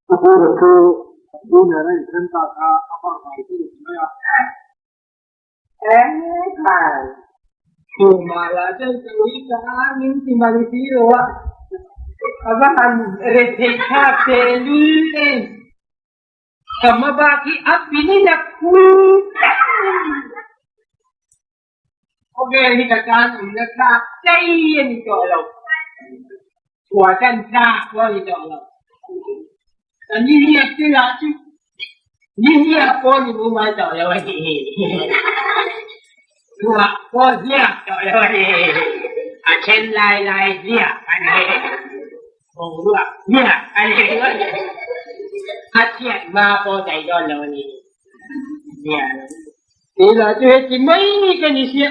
Ka pu chu a pu nena inthen ta kha a hmar mai chu ni mai a. Engkai! Chhuma lah chuan ka ui ka a min ti mang si lo a, a va han rethei thlak teh lul em! Ka hma bak hi a pinin a khul Khawvel hi ka tan awmna tlak chei a ni tawh lo, chhuah chan tlak pawh a ni tawh lo. Ka nihliap te lah chu nihliap pawh ni mumal tawh lo a ni. Chhuah pawh hliak tawh lo a ni. A then lai lai hliak a ni. Boruak hliak a ni. A chhiat hma pawh daih dawn lo a ni. Hliak lo. Kei lah chu heti mai ka ni sia,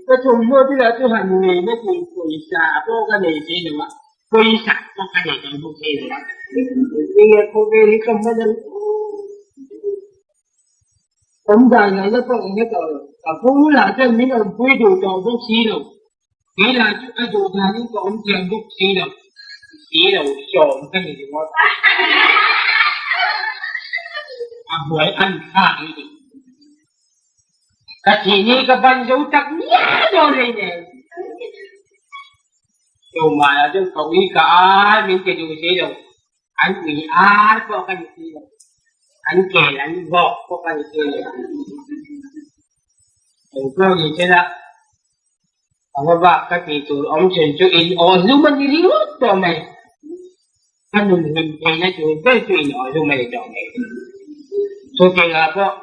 ka thawmhnaw te lah chu han nei na tur pawisa pawh ka nei thei lo a, pawisa pawh ka nei tawh bawk thei lo a. Enge khawvel hi ka hman ang awm dan ngaihna pawh ka hre tawh lo. Ka pu lah chuan min awmpui duh tawh bawk si lo, kei lah chu a duh danin ka awm thiam bawk si lo, si lo sawm ka ni ringawt. A buai an thlak lutuk. Ka thih ni ka ban zo tak ngial dawn hlei nen. Tumah lah chuan ka ui ka ar min ti duh si lo. An ui ar pawh ka ni si lo. An kel an vawk pawh ka ni si lo. Engpawh ni sela a va bak ka tih tur awm chhun chu in aw hlum a ni ringawt tawh mai. Ka nun hlim theihna tur ber chu in aw hlum a ni tawh mai. Chutiangah pawh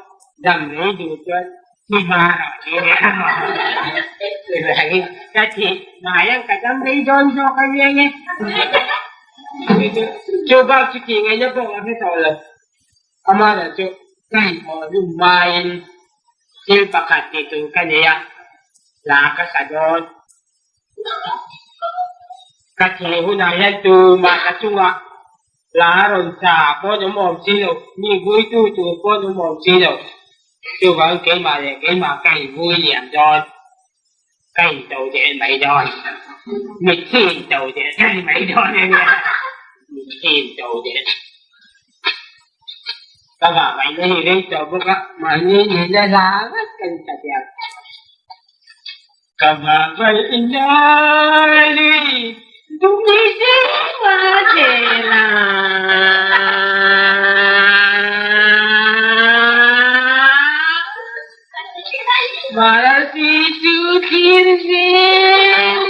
dam rei duh chuan thi hma rawh ti nia. Chuvangin ka thih hma hian ka dam rei dawn zawk a nia nge. Chu bak chu tih ngaihna pawh ka hre tawh lo. Amah chu ka in aw hlum hmain thil pakhat tih tur ka nei a, hla ka sa dawn. Ka thih hunah hian tumah ka chungah hla rawn sa pawn awm awm si lo, mi vuitu tur pawn awm awm si lo. Chuvang keimah leh keimah ka invui liam dawn, ka into deh mai dawn, mitthi into deh ka ni mai dawn a nia, mitthi into deh. Ka vah vaihna hi rei tawh bawk a, mahni nihna hla vek kan sa diam. Ka vah vaihna lui dum hi zema zela. Marasi chu thlir zelin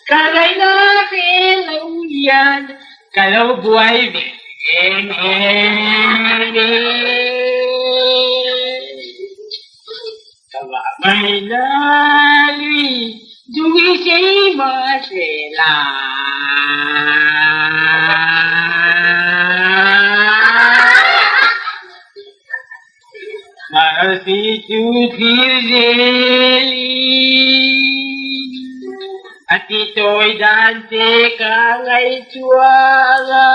ka ngaihna ve lo hian ka lo buai ve em em e. Ka vah mai na lui dung i sei mah se la. Marsi chu thlir zelin a ti tawi dan che ka ngaihtuah a,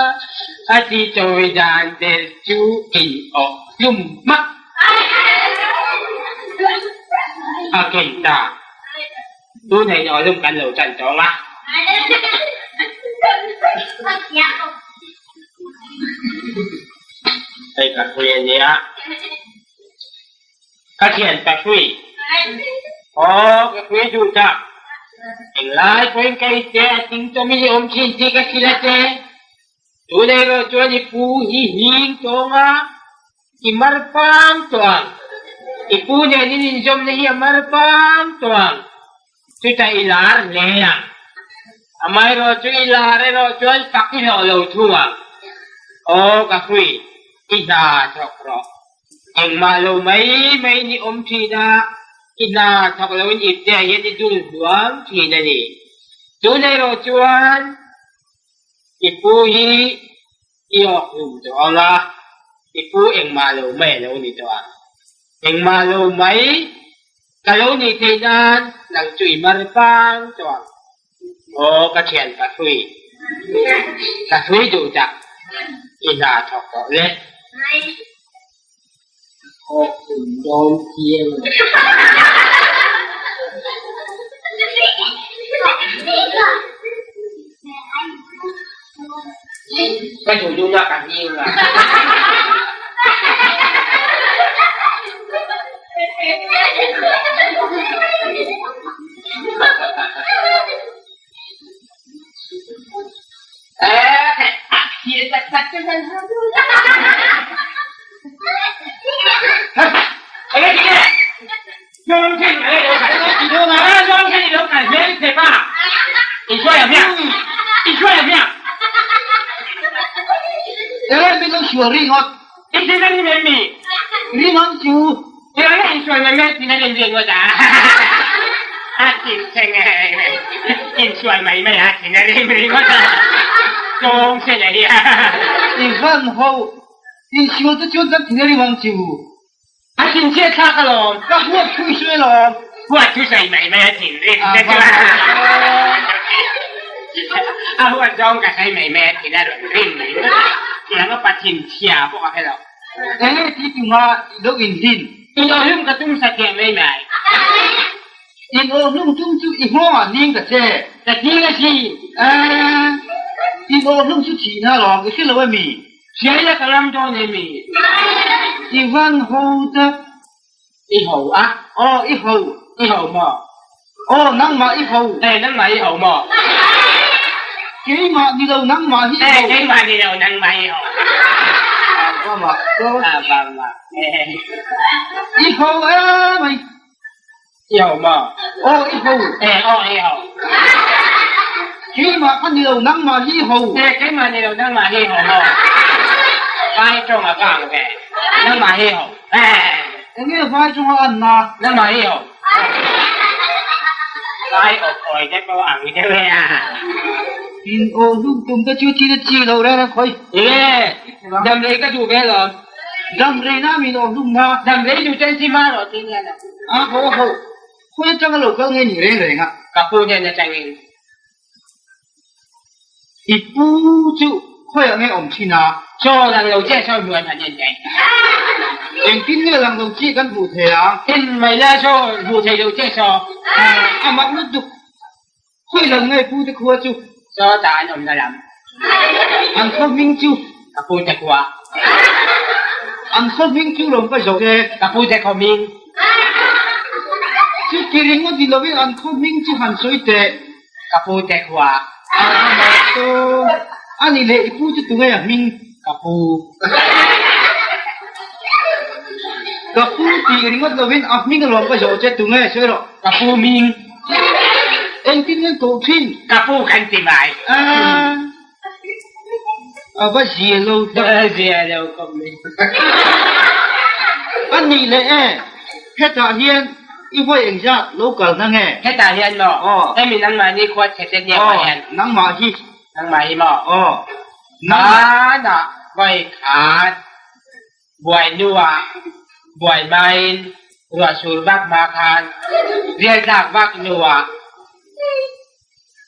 a ti tawi dan te chu in awh hlum hmak. A ken ta. Tun hei aw lum kan lo chan tawng a. Hei ka hrui a nia. Ka thian ka hrui. Aw ka hrui duh tak. Englai pawhin ka i che a ting tawmin i awm thin tih ka hrilh a che. Tun erawh chuan i pu hi hing tawng a, i mar pang tawh ang. I pu nen in inzawmna hi a mar pang tawh ang. Chutah i lar hle ang. Amaherawh chu i lar erawh chuan fak i hlawh lo thung ang. Aw ka hrui, i hna thawk rawh. Engmah lo mai mai ni awm thin a, i hna thawk loin ipte ah hian i dul hluam thin a ni. Tun erawh chuan I pu hi i awk hlum tawh ang a, i pu engmah lo mai a lo ni tawh ang. Engmah lo mai ka lo nih theih nan nang chu i mar pang tawh ang. Aw ka thian ka hrui, ka hrui duh tak, i hna thawk tawh le. Awk hlum dawn chiang a ni. Ka duh duhna ka hing a. I van ho insual te chuan kan thil a ring ang chu. A thinchhiat thlak alawm. Ka huat thu i sawi alawm. Huat thu sawi mai mai a thinrim te chuan. A huat zawng ka sawi mai mai a thin a rawn rim mai mai. Tiang a pa thinchhia pawh ka hre lo. Enge ti tunga i lo inhlin? In awhlum ka tum satliah mai mai. In awhlum tum chu i nghawngah hning ta che. Ka hning a si. Eeh, in awhlum chu thihna alawm i hre lo emi? Hriaia ka ram dawn emi? I van ho ta. I ho a? Aw, i ho. I ho maw? Aw, nangmah i ho. Eh, nangmah i ho maw? Keimah ni lo nangmah hi i ho. Eh, keimah ni lo nangmah i ho. A va mah to. A va mah. I ho emai. I ho maw? Aw, i ho. Eh, aw, i ho. Keimah ka ni lo, nangmah hi i ho. Eh, keimah ni lo, nangmah hi i ho maw? Vai tawng a vang ve. Nangmah hi i ho. Eh. Enge vai tawng a an na? Nangmah hi i ho. Vai awk awi te pawh ang deuh e a. In aw hlum tum te chu thil a chi lo reng reng khawi. Enge, damrei ka duh ve lawm. Damrei na min awm hlum na. Damrei duh chuan si ma rawh ti nia lo. A ho ho. Khawi atanga lo kal nge ni reng reng a. Ka pu hnen atangin. I pu chu khawiah nge awm thin a? Chaw lang lo chiah saw hmuan han en daih. Engtin nge lang lo chiah kan hmuh thei ang? En mai la saw hmuh thei lo chiah saw. A mak lutuk. Khawi lam nge pu te khua chu? Chaw ta an awmna lam. An khaw hming chu? Ka pu te khua. An khaw hming chu lawm ka zawh e. Ka pu te khaw hming. Chu ti ringawt ni lovin an khaw hming chu han sawi teh. Ka pu te khua. A va to. A nih leh i pu chu tunge a hming? Ka pu. Ka pu tih ringawt lovin a hming lawm ka zawh che tunge sawi rawh. Ka pu hming. Engtin nge koh thin? Ka pu khan ti mai. A va zia lo tak. A zia lo khawp mai. A nih leh e, hetah hian i hawi engzat lo kal na nge? Hetah hian maw? Aw. Hemi nangmahni khua chhe te hniamah hian. Aw, nangmah hi. Nangmah hi maw? Aw. Hmanah vawi khat. Buai hnuah buai hmain ruahsur vak hma khan rialtlak vak hnuah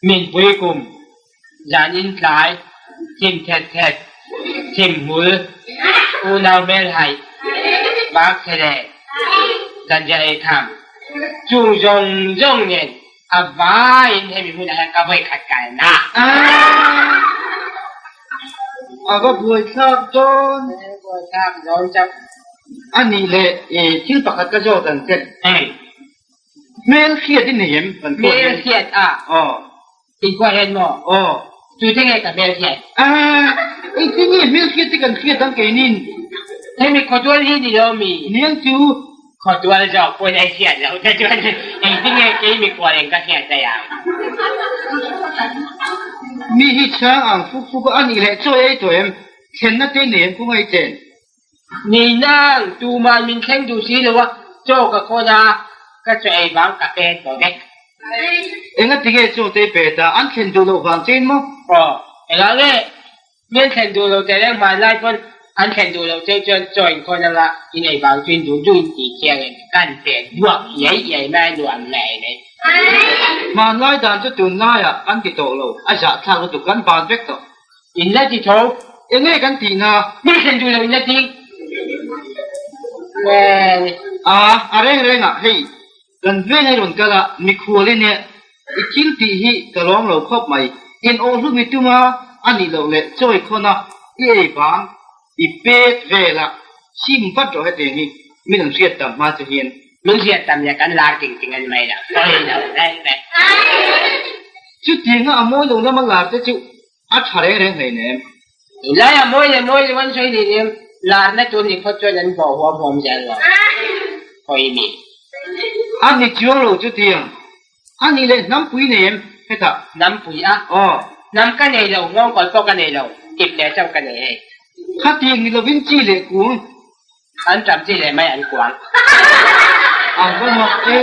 minpui kum zan in tlai thim thet thet thim hmul unau hmelhaih vak chhe zanriah ei kham chung zawng zawng nen a vaiin hemi hmunah hian ka vawikhat kalna. A va buaithlak dawn. Buaithlak dawn chauh. A nih leh i thil pakhat ka zawt ang che. Hmel hriat i nei em? Kan khuah hian. Hmel hriat a? Aw. In khuah hian maw? Aw. Tute nge ka hmel hriat? Aa, engtin nge hmel hriat te kan hriat ang keinin? Hemi khawtual hi ni lo mi? Niang chu. Khawtual zawk pawn ei hriat loh te chuan engtin nge kei mikhual eng ka hriat daih ang? Mi hi chhang ang fuk fuk a, a nih leh chawi ei tawh em? Thlenna te nei em khawngaih chen? Ni nang, tuman min thleng duh si lo a, chaw ka khawn a, ka chaw ei vang ka pen tawh vek. Engati nge chaw te i pe ta? An thlen duh loh vang chein maw? Aw, engah nge Min thlen duh lo teh reng hmanlai pawn an thlen duh loh cheu chuan chaw inkhawn anga in ei vang chu in duh duh in tih thiang in kan pen duak iai iai mai a nuam ngei mai. Hmanlai dan chu tunlaiah kan ti tawh lo, a zahthlak lutuk kan ban vek tawh. In la ti tho. Enge kan tih na? Min thlen duh lo in la ti ngei. A, a reng reng ah hei Kan veng a rawn kal a, mikhual i nia, i thil tih hi ka lawm lo khawp mai. In awh hlum i tum a, a nih loh leh chawi khawn a. I ei bang i pek vel a, sim vat rawh hetiang hi min an hriat tam hma che hian. Min hriat tam leh kan lar ting ting a ni mai lo, pawi lo reng reng. Chutianga a mawi lo lama lar te chu a tha reng reng hleinem. Tunlai a mawi leh mawi lo an sawi hleinem, larna tur ni phawt chuan an bawh huam huam zel lo, pawi mi. A ni chuang lo chutiang A nih leh hnampui nei em hetah? Hnampui a? Aw. Hnam ka nei lo, nghawngkawl pawh ka nei lo, tip leh chauh ka nei hei. Khatiang ni lovin chi leh kuang. An ṭam chi leh mai an kuang. A va mak e,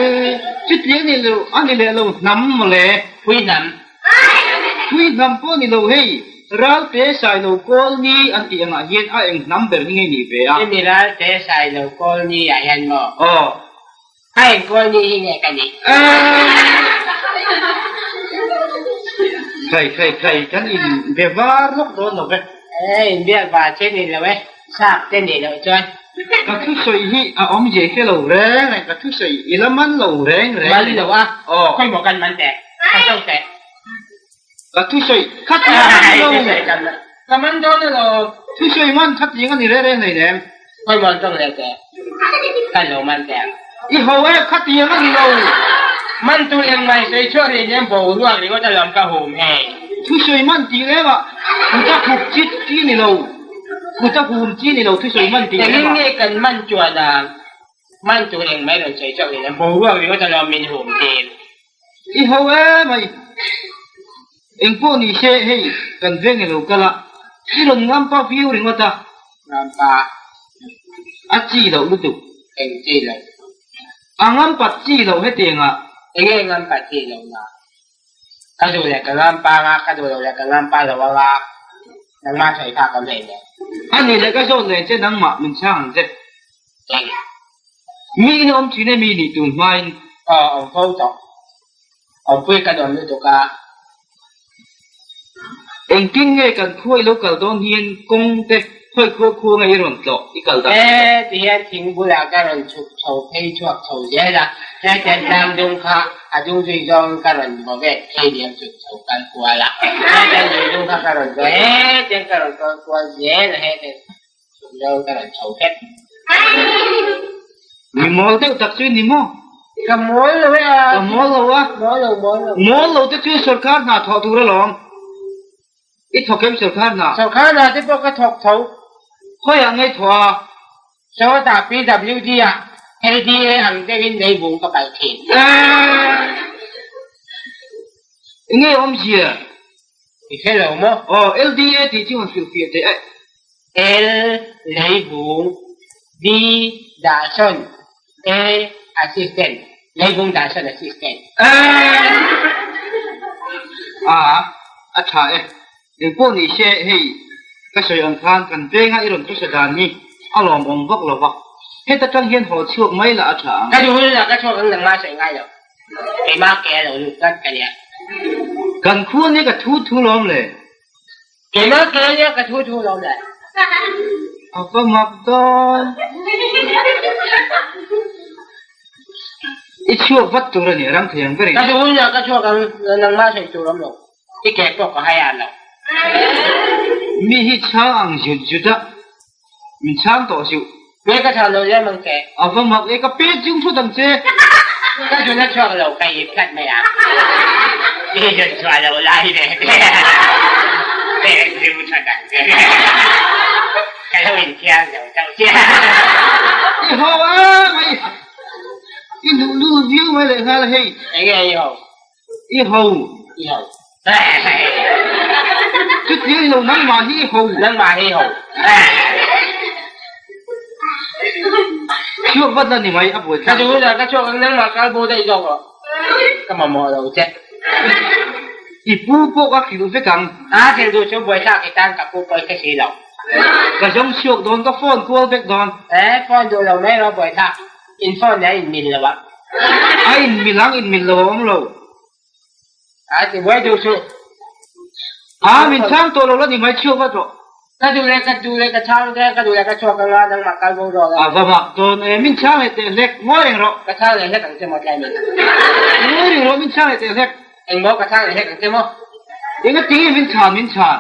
chutiang ni lo, a ni leh lo hnam mawle. Phui hnam. Phui hnam pawh ni lo hei, Ralte Sailo Kawlni an tih angah hian a eng hnam ber hi nge nih ve a? Hemi Ralte Sailo Kawlni ah hian maw? Aw. A enkawl ni hi nge ka nih? Khai khai khai kan in be var lawk dawn lo ve. E in biak var che ni lo e, sap te nih loh chuan. Ka thusawi hi a awm zia hre lo reng reng, ka thusawi i la man lo reng reng. Man lo a, khawi maw kan man teh, ka zo teh. Ka thusawi kha tling a ni lo. Ka man dawn alawm. Thusawi man kha tling a ni reng reng hleinem. Khawi maw tawng leh teh. Ka lo man teh ang. I ho e, kha tling a ni lo. Man tur engmah i sawi chhuak rih hleinem boruak ringawt alawm ka hum hei. Thusawi man tih reng ah kut a khup chi chi ni lo. Kut a hum chi ni lo thusawi man tih reng ah. Engin nge kan man chuan ang. Man tur engmah i rawn sawi chhuak hleinem boruak ringawt alawm min hum tir. I ho em ai. Engpawh ni se hei kan veng i lo kal a, i rawn ngampa viau ringawt a. Ngampa. A chi loh lutuk. Eng chi loh? A ngampat chi loh hetiangah. Enge ngampat chi loh na? Ka duh leh ka ngampa anga, ka duh loh leh ka ngampa lo anga, nangmah sawi kha ka hmeh nen. A nih leh ka zawt nen che nangmah min chhang ang che. Eng. Mi in awm thin e mi nih tun hmain. Aw awm fo tawh. Awmpui ka nuam lutuk a. Engtin nge kan khua i lo kal dawn hian kawng te khawi khua khua nge i rawn tlawh i kal dan? E ti hian thing bulah ka rawn chhuk chho phei chhuak chho zel a, hetiang tlang dung kha a dung zui zawngin ka rawn vaw vet phei liam chhuk chho kal kual a, hetiang lui dung kha ka rawn vaw hetiang ka rawn kal kual zel a hetiang Chhuk zawng ka rawn chho vek. Mi mawl deuh tak chu ni maw? Ka mawl lo e a. Ka mawl lo a. Mawl lo, mawl lo. Mawl lo te chu sorkar hna thawh tur alawm. I thawk em sorkar hna? Sorkar hna te pawh ka thawk tho. Khawiah ngei thawh a? Sawtah PWD ah LDA ang deuhin leivung ka palh thin. Enge awmzia? I hre lo maw? Aw, LDA tih chu han hrilhfiah teh e. L, Leivung, D, Dahsawn, A, Assistant, Leivung Dahsawn Assistant. A, a tha e. Engpawh ni se hei ka sawi ang khan kan venga i rawn thusa dan hi a lawmawm vak lo va, heta tang hian haw chhuak mai lah a tha ang. Ka duh hun ah ka chhuak ang nangmah sawi ngai lo. Keimah ke a lo lut tlat ka nia. Kan khua nia ka thu thu lawm le. Keimah ke nia ka thu thu lawm le. A va mak dawn. I chhuak vat tur a ni, ram thei ang berin. Ka duh hun ah ka chhuak ang, nangmah sawi tur awm lo. I ke pawh ka hai an lo. Mi hi chhang ang zut zut a, min chhang tawh suh. Nge ka chhang lo lem ang che. A va mak e, ka pek chung thut ang che. Ka zun a chhuak lo, ka ip tlat mai a. I zun chhuah lo lai ve te. Pek chung thut ang che. Ka lo inthiam lo chauh che. I ho a mai. I luhlul viau mai lehnghal a hei. Enge i ho? I ho. I ho. Chutiang lo nangmah hi i ho. Nangmah hi i ho. Chhuak vat la ni mai a buai Ka duh la ka chhuak ang nangmah kal bo daih zawk rawh. Ka mamawh lo che. I pu pawh ka hrilh vek ang. A hrilh duh chu buaithlak i tan ka pu pawi ka si lo. Ka zawng chhuak dawn ka phone kual vek dawn. Eh phone duh lo mai rawh buaithlak. In phone nen a inmil lo a. A inmil ang inmil lo a awm lo. A ti buai duh suh. A min chhang tawh lo la ni mai chhuak vat rawh. Ka duh leh ka duh leh ka chhang te ka duh leh ka chhuak anga nangmah kal bo rawh la. A va mak dawn e min chhang leh teh hlek ngawi reng rawh. Ka chhang leh hlek ang che maw tlai min. Ngawi reng rawh min chhang leh teh hlek. Engmaw ka chhang leh hlek ang che maw. Enga tinge min chhan min chhan.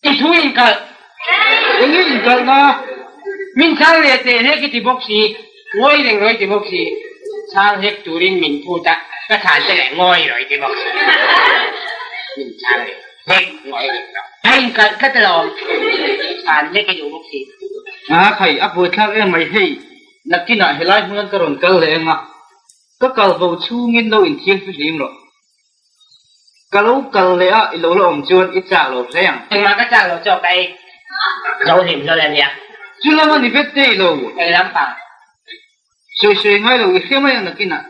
I thu in kalh. Eng nge inkalhna? Min chhang leh teh hlek i ti bawk si, ngawi reng rawh i ti bawk si, chhang hlek turin min phut a, ka chhan te leh ngawi rawh i ti bawk si. Min chhang leh hlek ngawi reng rawh. A inkalh tlat alawm, chhan hlek i duh bawk si. A khai, a buaithlak em mai hei, nakinah helai hmunan ka rawn kal leh ang a, ka kal vo chhungin lo inthianghlim rawh. Ka lo kal leh a, i lo la awm chuan i chak lo hle ang. Engmah ka chak lo chawk ka ei zo hlim hlawl a nia. Chu lam a ni vek te i lo. Eng lampang? Sawi sawi ngai lo, i hria mai ang nakinah.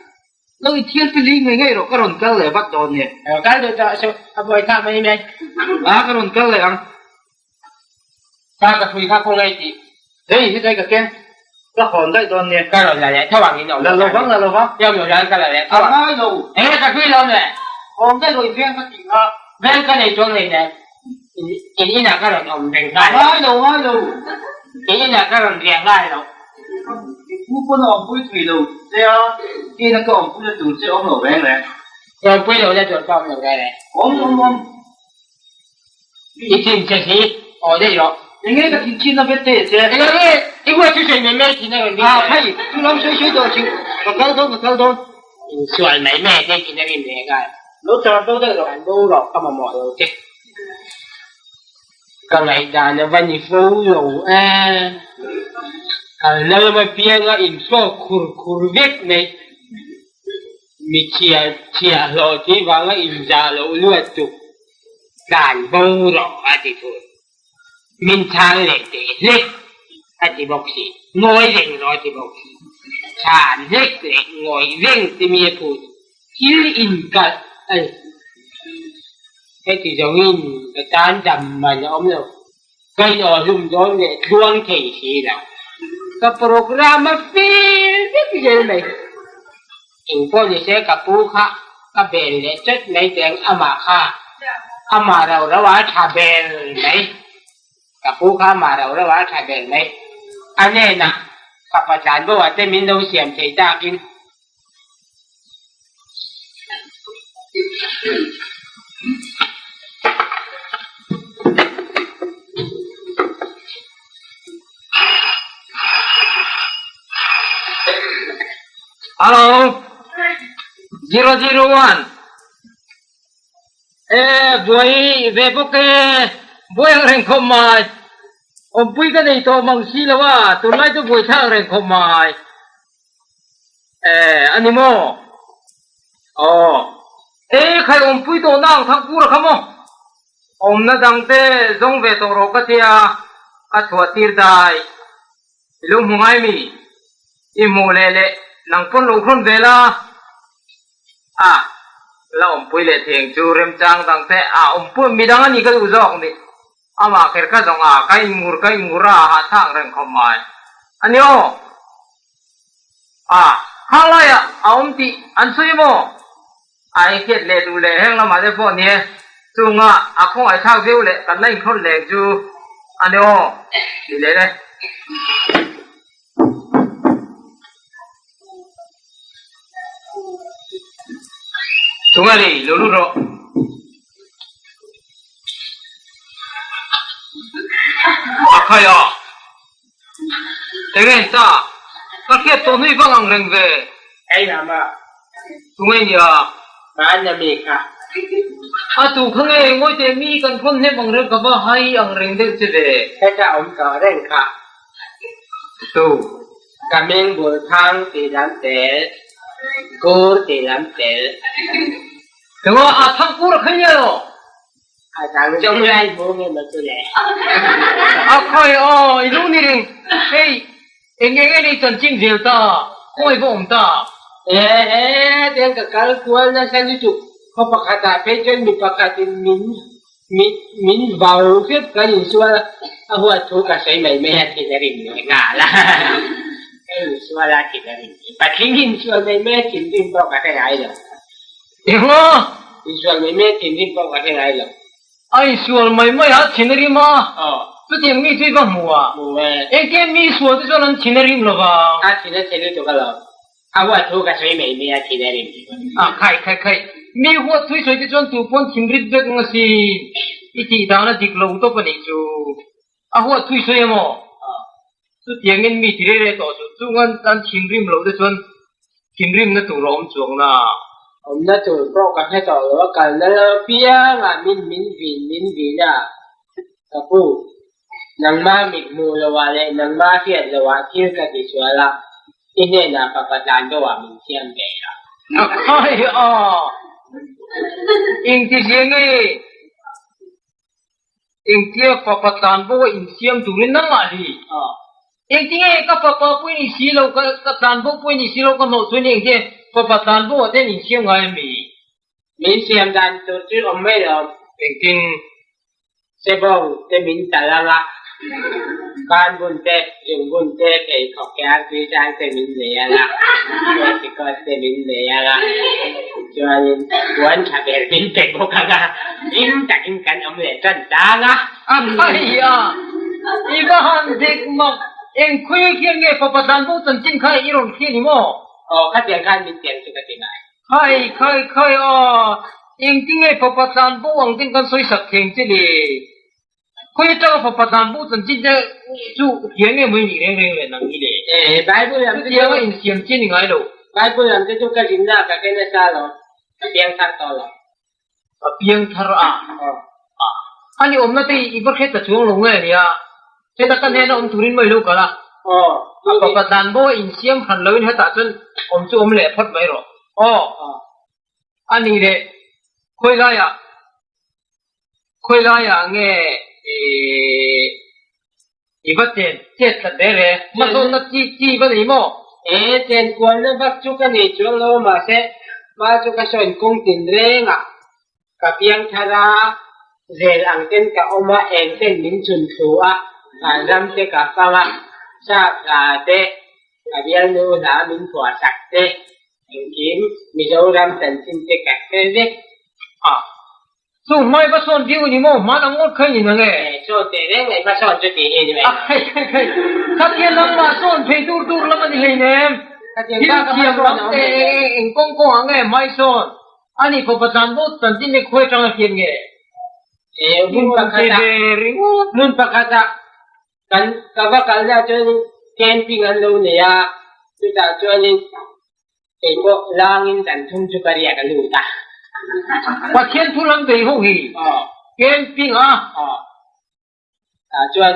Lo i thial fili ngei ngei rawh, ka rawn kal leh vat dawn nia. Rawn kal duh tawh suh, a buai thlak mai mai. A, ka rawn kal leh ang. Ka ka hrui kha khawngaih tih. Hei, hetlai ka keng. Ka hawn daih dawn nia. Ka rawn la leh tho ang in awm lo. La lo vang, la lo vang. I awm lo chuan ka la leh tho ang. A ngai lo. Eng nge ka hrui lo le? Hawn daih rawh i veng ka tih kha. Veng ka nei chuang nei nen. In inah ka rawn awm reng nghal. A ngai lo, ngai lo. In inah ka rawn riah nghal lo. I pu pawn a awmpui thei lo che a, keiin ka awmpui na tur che awm lo reng reng. Ka awmpui lo la tur ka awm lo reng reng. Awm, awm, awm. I thin che hi aw daih rawh. Enge ka thin chin a vet te che. Enge nge i huat chu sawi mai mai thin a rawn ding Ah khai, chu lam sawi sawi tawh chih, ka kal dawn ka kal dawn. Insual mai mai te thin a rim leh nghal. Lo tlan bo daih rawh. Tlan bo rawh ka mamawh lo che. Ka ngaihdan a va ni fo lo e. Kalna lama pianga inhrawk khur khur vek mai. Mi chhia chhiahhlawh tih vanga inzah loh luat tuk tlan bo rawh a ti thung. Min chhang leh teh hlek a ti bawk si, ngawi reng rawh a ti bawk si. Chhan hlek leh ngawih reng ti mi a phut thil inkalh a ni. Heti zawngin ka tan dam man a awm lo. Ka inawh hlum dawn leh tluang thei si lo. Ka programme a fil vek zel mai. Engpawh ni se ka pu kha ka bel leh chawt mai teng amah kha amah rau rau a tha bel mai. Ka pu kha amah rau rau a tha bel mai. A hnenah fapa tlanbo ah te min lo siam thei takin. Hello, 001. E buai ve bawk e, buai ang reng khawp mai. Awmpui ka nei tawh mang si lo a, tunlai chu buai thlak reng khawp mai. Eh, a ni maw? Aw. E, khai awmpui tawh na ang Thangpura kha maw? Awmna dangte zawng ve tawh rawh ka tia, ka chhuah tir dai. I lo hmu ngai mi? I hmuh leh leh nang pawn lo hrawn ve la. A, la awmpui leh theng chu remchang dangte a awmpui midang a ni ka duh zawk ni. Amah kher kha zawng a, ka inngur ka inngur a, hahthlak reng khawp mai. A ni aw. A, khang laiah a awm tih an sawi maw? A ei hriat leh duh leh heng lamah te pawh ni e, chunga a khawngaihthlak viau leh kan la inhrawn leng chu a ni aw, ti leh le. Chunga ri lo lut rawh. A khai a. Enge in ta? Ka hriat tawh hnui vang ang reng ve. Hei lama. Tunge nia? Hmanna mi kha. A tu kha nge ngawi teh mi kan thawn hnem ang reng ka va hai ang reng deuh che ve. Heta awm tawh reng kha. Tu. Ka meng bul thang tih lam tel, kur tih lam tel. Tunga a thang kur a kha nia lo. A dang zawng lai hmu nge maw chu le? A khawi aw, i lung ni ring. Hei, eng eng nge ni chanchin zel ta, khawi va awm ta? E he, tiang ka kal kual nasa lutuk. Khaw pakhat ah phei chuan mi pakhat in min min min vau hrep kan insual a, a huat thu ka sawi mai mai a thin a rim leh nghal a. Ka insual a thin a rim. Patling insual mai mai a thinrim pawh ka hre ngai lo. Engmaw? Insual mai mai a thinrim pawh ka hre ngai lo. A insual mai mai a thinrim a? Aw. Chutiang mi chu i va hmu a? Hmu e. Engtin mi sual te chuan an thinrim lo vang? A thin a chhe lutuk alawm. A huat thu ka sawi mai mai a thin a rim. A khai khai khai. Mi huat thu i sawi te chuan tu pawn thinrim vek ang asin. I tih dan a dik lo tawp a nih chu. A huat thui sawi emaw? Chutiangin mi ti rei rei tawh suh. Chung an thinrim loh te chuan thinrimna tur a awm chuang na. Awmna tur pawh ka hre tawh lo a, kalna lo piangah min min vin min vin a, ka pu, nangmah mit hmuh loah leh nangmah hriat loah thil ka ti sual a, i hnenah fapa tlan deuhah min siam ve a. A khai a, engtizia nge? Engtia fapa tlan bo a insiam turin nangmah hi? Engtinge ka fapa pawh i ni si lo, ka tlan bo pawh i ni si lo ka hnawh chuan engtinge fapa tlan bo ah te an insiam ngai a mi? Min siam dan tur chu awm mai lo. Engtin? Sebawng te min tal ang a, ban bun te, zung bun te, pheikhawk te, artui chang te min nei ang a, petticoat te min nei ang a, chuanin puan tha ber min pe bawk ang a. Hlim takin kan awm leh tan tang a. A khai a, i va han dik mak, eng khawi khian nge fapa tlanbo chanchin kha i rawn hria ni maw? Aw, khatiang khan min tiang chu ka ti ngai. Khai khai khai a, engtinge fapa tlanbo ang ten kan sawi sak theng che le? Khawi atanga fapa tlanbo chanchin te chu hria nge maw i nih reng reng le nang hi le? Eh, Bible lam te chu. Chutianga insiam chi ni ngai lo. Bible lam te chu ka rinna ka ken nasa lo, ka piang thar tawh lo. A piang thar a, a ni awmna te i va hre ta chuang lo nge nia, heta ka hnena awm turin mai lo kal a, a fapa dan bo a insiam hran loin hetah chuan awm chu awm leh phawt mai rawh. Aw, a ni leh khawi laiah, khawi laiah nge i va chen chet tlat ve re, hmasawnna chi chi va nei maw? E, chen kualna vak chu ka nei chuang lo mahse hma chu ka sawn kawng tin reng a, ka piang thar a, zel ang ten ka awm a, eng ten min chhun thlu a, vanram te ka fang a, sap hla te, ka bialnu hla min phuah sak te, engkim Mizoram chanchin te ka hre vek a. Chu hmai va sawn viau ni maw? Hman ang ngawt kha ni nang e. Sawn teh reng mai, hma sawn chu tih hi ni mai. A khai khai khai, khatia nangmah sawn phei tur tur lam a ni hleinem. Khatiang bak a hma Thil sawn thiam a lam awm te hleinem. eng kawng kawng ah nge hmai sawn? A ni fapa tlan bo chanchin hi khawi atanga hriat nge? Hmun pakhat ah, hmun pakhat ah kan ka va kalna chuanin camping an lo nei a, chutah chuanin Kei pawh langin kan thum chu ka riak a lut a. Pathian thu lam bei ho hi camping a tah chuan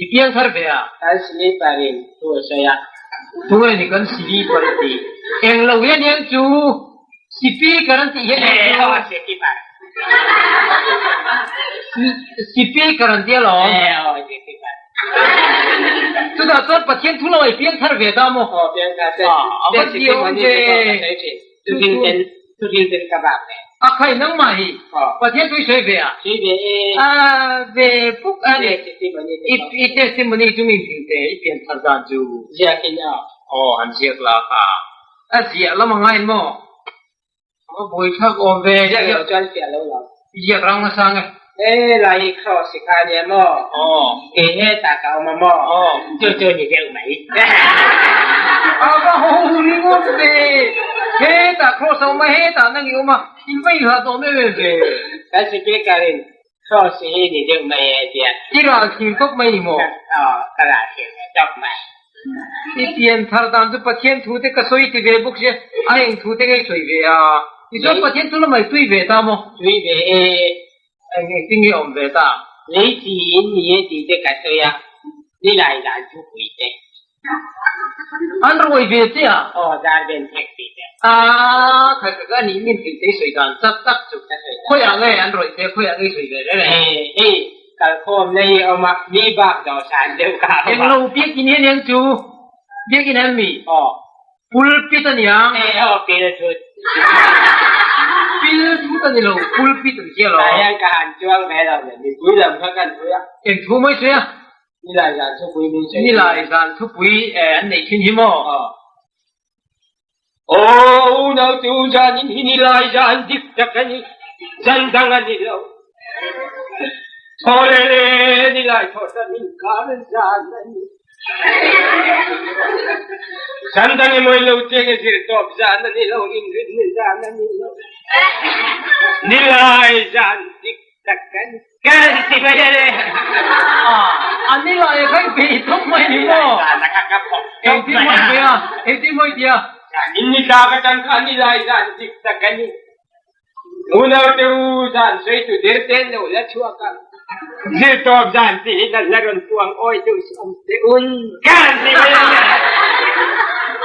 i piang thar ve a. Kan sleeper in thu a sawi a. Tunge ni kan sleeper a tih? Eng lo hian hian chu speaker an tih hian eng chu. Aw sleeper. Speaker an tia lawm. Aw sleeper. Chutah chuan Pathian thu lo ei piang thar ve ta maw? Aw piang thar te. A va ti awm ve. Thu thil ten ka bak ve. A khai nangmah hi Pathian thu i sawi ve a? Sawi ve e. A ve puk a ni. I testimony chu min thing te i pian thar dan chu. Ziak in a. Aw han ziak la kha. A ziah lam a ngai maw? A va buai thlak awm ve. Ziak lo chuan fiah lo lo. Ziak rang nasa nge. E lai hi cross i kha nia maw? Aw. Kei hetah ka awm a maw? Aw. Chu chu ni deuh mai. A va ho ringawt ve. Hetah cross a awm a, hetah nang i awm a, in va inhlah tawh em em ve. Kan speaker in cross hi ni deuh mai e tia. I ral thir tawp mai ni maw? Aw, ka ral thir ve tawp mai. I pian thar dan chu Pathian thu te ka sawi ti ve bawk sia, a eng thu te ngei sawi ve a? Tichuan Pathian thu lamah i tui ve ta maw? Tui ve e. Eng engtin nge awm ve ta? Lei chi in ni e tih te ka sawi a, ni lai dan thu pui te. An rawi ve che a? Aw, dar ben thek tih te. Aa, kha ka ka nih min thei te sawi dan tak tak chu. Khawiah nge an rawi te, khawiah nge sawi ve reng reng? Hei, Kalkhawmna hi a awm a, mi bak dawhsan deuh kha a awm a. Englo biakinn hian eng chu biakinn an mi? Aw. Pulpit a niang. Eh aw, pil thut. Pil thut a ni lo, pulpit an tia lo. Tah hian ka han chuang ve lo nen, mipui lam kha kan pui a. Eng thu mai sawi a? Nilai zan thupui min sawi. Nilai zan thupui an neih thin hi maw? Aw. Aw unau tu zanin hi nilai zan dik tak a ni, zan dang a ni lo. Thaw le le nilai thaw zan inkar zan a ni. Zan dang emaw ilo cheng e zir tawp zan a ni lo, inrinni zan a ni lo. Nilai zan dik tak a ni. Ani lah e khan bei thawk mai ni maw? Engtin mawi ve a, engtin mawi tia? Inni tla ka tang kha ni lai zan dik tak a ni. Unau te u zan sawi tu der ten lo la chhuak a. Zirtawp zan ti hi kan la rawn puang awi deuh si awm te un. Kan ti mai a ni.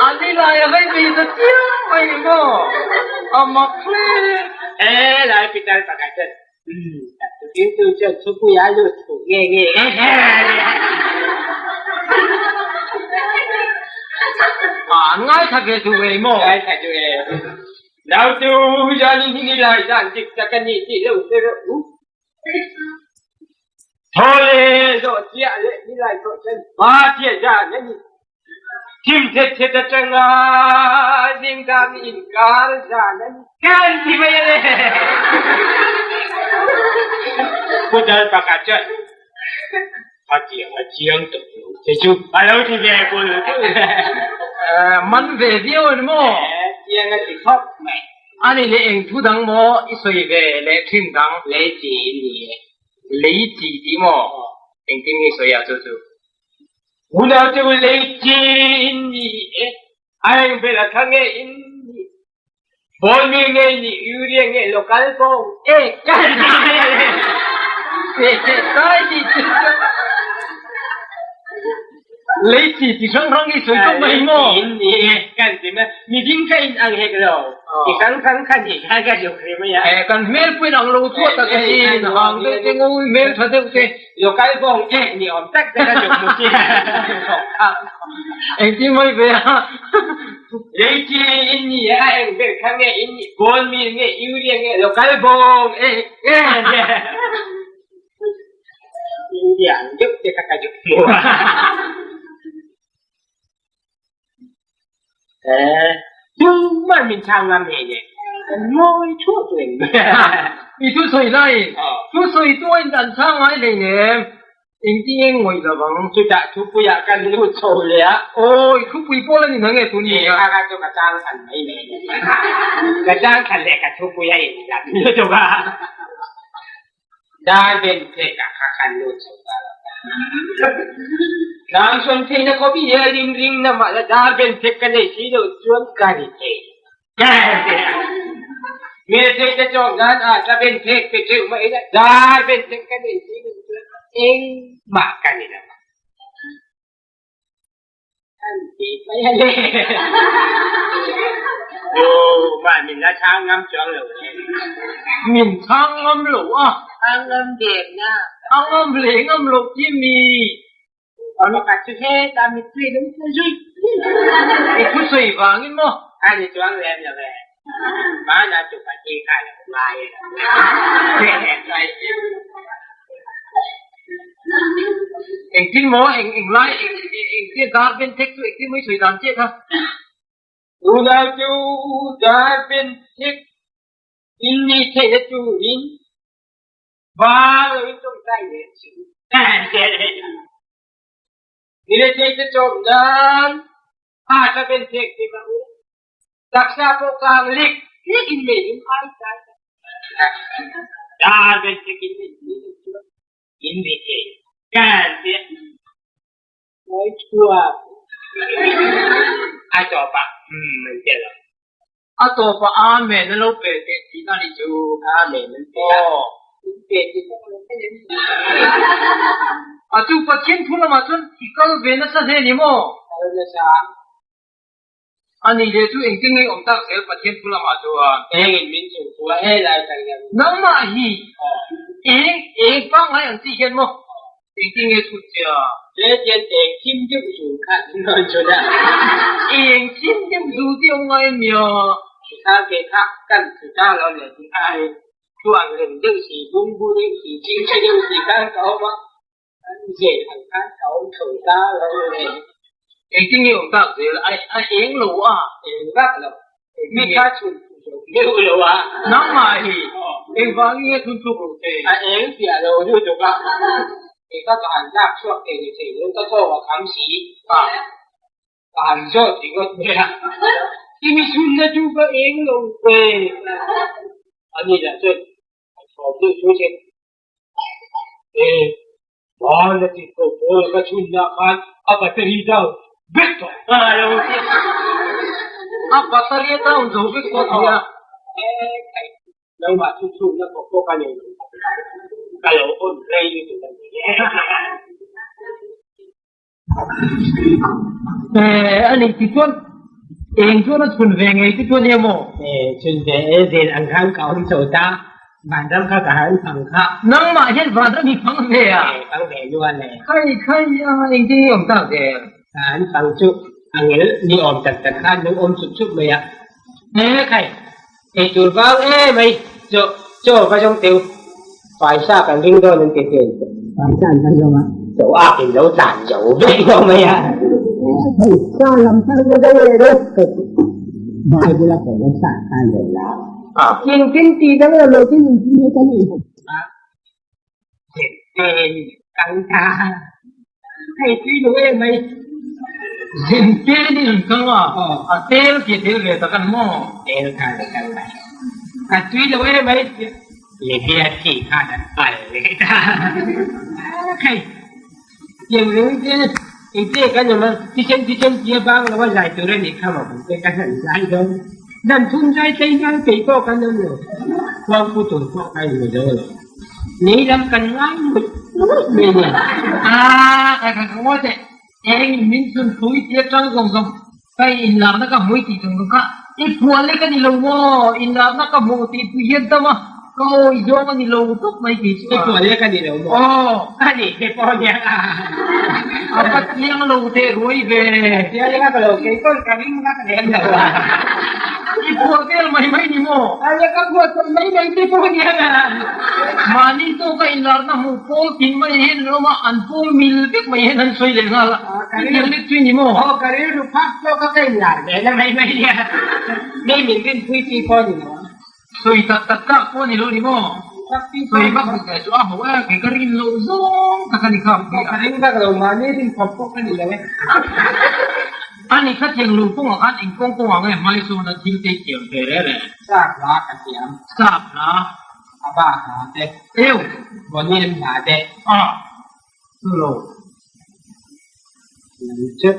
Ani lai a khan bei ta chiang mai ni maw? A mak hle. E lai pitar pakhat chuan Tukin tu chuan thupui a lut fuh nge nge e. An ngaithla ve duh ei maw? Ngaithla duh e. Nau chu hian in hi lai dan dik tak a ni tih lo hre rawh u. Thaw le zawh chiah leh ni lai pawh chuan hma chiah zan a ni. Thim thet thet atanga zingkar ni inkar zan a ni. Kan ti mai a le. Pu Dal pakhat chuan a tiang a chiang tawh lo che chu a lo ti ve bul bul. Man ve viau a ni maw? Chiang a ti khawp mai. Ani leh eng thu dang maw i sawi ve leh thin dang? Lei chi in ni e. Lei chi tih maw? Engtin nge i sawi a chu chu? Unau te u lei chi in ni e, a eng ber a tha nge in ni? Ball mi nge ni urea nge local bawng e ka ti mai a le. Kai ti chu lei chi chi hrang hrang i sawi tawp mai maw? In ni e kan ti mai miding kha in ang hek lo chi hrang hrang kha ni kha ka zuk ri mai a. Kan hmel pawh in ang lo chuat tak a sin hang deuh te ngawi hmel tha deuh te. Local bawng eh ni awm tak tak a zuk mu si. Engtin mai ve a? Lei chi in ni a eng ber kha nge in nih ball meal nge urea nge local bawng eh nge India ang deuh te kha ka zuk hmu a. Eh, tumah min chhang ngam he ne. Kan ngawi thuak reng. I thu sawi lai, thu sawi tu a in an chhang ngai hlei nem. Engtin nge ngawih lo vang? Chutah thupuiah kan lut chho leh a. Aw, i thupui pawh la ni na nge tun ni a? Kha kha chu ka chang than mai leh. Ka chang than leh ka thupui a inzat lutuk a. Dar ben phek ah kha kan lut chho ta lo. Tlang sawn theihna khawp i he ring ring na mah la dar ben phek ka nei si lo chuan ka ri thei lo. Mi thei te chawk nan ah tla ben phek pe theuh mai ila dar ben phek ka nei si lo chuan engmah ka ni lo. An ti mai a le. Aw, mah min la chhang ngam chuang lo le. Min chhang ngam lo a. A ngam der na. A ngam hle ngam lo ti mi. An pakhat chu heta mittui lung chu zui. I thusawi vangin maw? A ni chuang lem lo e. Mahna chu ka thi kha lo ngai e. Engtin maw eng eng lai eng engtin dar ben thek chu engtin maw i sawi dan chiah kha? Unau chu dar ben thek in ni theihna turin Ba lo in tawngtai ve an si. Ni le thei te cawm nan ha ka ben thek te ma u. Taksa pawh kang lik lik in mei in ai tai. Dar ben thek in mei ni in ri thei. Kan te Moi thuak. A tawp ah umm an ti lo. A tawp ah Amen a lo pe teh tihna nih chu. Amen an ti a. In pe ti bawk lo mai an ni. Atu Pathian thu lamah chuan i kal ve nasa hle ni maw? Kal nasa. Ani leh chu engtin nge awm tak zel Pathian thu lamah chuan? Engin min chung thu a helai kan hian. Nangmah hi eng eng pangngai ang chi hian maw engtin nge chhun che a? Letian eng thim deuh zul kha min rawn chhun a. Eng thim deuh zul tih awm ngai ania? Kha ke kha kan thu ta lo leh tih ai thu ang reng deuh si, bungbu deuh si, chingchhe deuh si khan ka awm a. An zel ang khan ka awm tho ta lo le. Engtin nge awm tak zel? A a eng lo a. Eng vak lo. Mi kha chhun deuh lo a. Nangmah hi engvangin nge chhun tluk lo che? A eng fiah lo lutuk a. Kei ka ka han lak chhuak thei ni thei lo ka kawng a kham si. Ka han zawt ringawt mai a. I mi chhunna chu ka eng lo ve. Ani lah chuan a thawm deuh chu che. E, van a tih ko pawl ka chhunna khan a battery down vek tawh. A battery a down zo vek tawh tia. E, kai nangmah chu chhunna pawh pawh ka nei lo. Ka lo on rei lutuk a ni. Eh, ani ti chuan eng chuan a chhun ve ngei ti chuan nia maw? Eh, chhun ve e, zel ang khan ka awm chho ta. Vanram kha ka han fang kha. Nangmah hian vanram hi fang ve a? Eh, fang ve nual e. Khai khai a, engtin nge awm tak ve? Ka han fang chu a ngel ni awm tak tak khan lo awm sup sup mai a. Eh, khai, eitur vang e mai, chaw, chaw va zawng teu. Paisa kan ring dawn an ti thin. Paisa an va zawng a, chaw ak in lo tlan zo vek lo mai a. Paisa lam tan ka zo leh deuh ka ti. Bible a kawng a sa khan lo la. Engtin tih dang lo lo tin in hi kan in a. Zen kan ta. Hei tui lo em mai. Zen tel in kang a, a tel ki tel ve tak an maw? Tel kha le kal mai. A tui lo em mai. Le bia chi khan an pal leh ta. Hei tiang reng te engte kan awm a, thisen thisen tia bang lo a zai tur a nih kha maw kan te kan han zai dawn. Dan thum zai tlei ngai peih pawh kan awm lo. Khuangpu tur pawh kan inmi zo lo. Nei lam kan ngai ngawih ngawih mai nia. Aa, kai kai ka ngawi teh. Eng in min chhun thu i tia tang zawng zawng kai inlarna ka hmui tih zawng zawng kha i phuah lek a ni lo maw? Inlarna ka hmuh tih pui hian tam a, ka awi zawng a ni lo tawp mai tih chu a. I phuah lek a ni lo maw? Aw. A nih te pawh nia. A va chiang lo teh ruai ve. Chiang lek lo, kei pawn ka ring vak lem lo a. I phuah vel mai mai ni maw? A nia ka phuah chawp mai mai te pawh nia. Mahni tawka inlarna hmuh pawl tin mai hian an awm a, an pawl mil vek mai hian an sawi leh nghal a. Chutiang lek chu i ni maw? Aw, ka rilru phak tawka ka inlar ve na mai mai nia. Mi min rinpui chi pawh ni lo. Sawi tak tak tak pawh ni lo ni maw? Sawi vak vak leh chu a ho e, kei ka rin loh zawng tak a ni kha. Ka ring vak lo, mahni rin khawp pawh ka ni lo e. A ni kha thiang lung kawngah khan eng kawng kawngah nge hmai sawn a thil te thiam ve reh reh? Sap hla ka thiam. Sap hla? A ba hla te. Eu! Bawnian hla te. A! Chu lo. Lam chu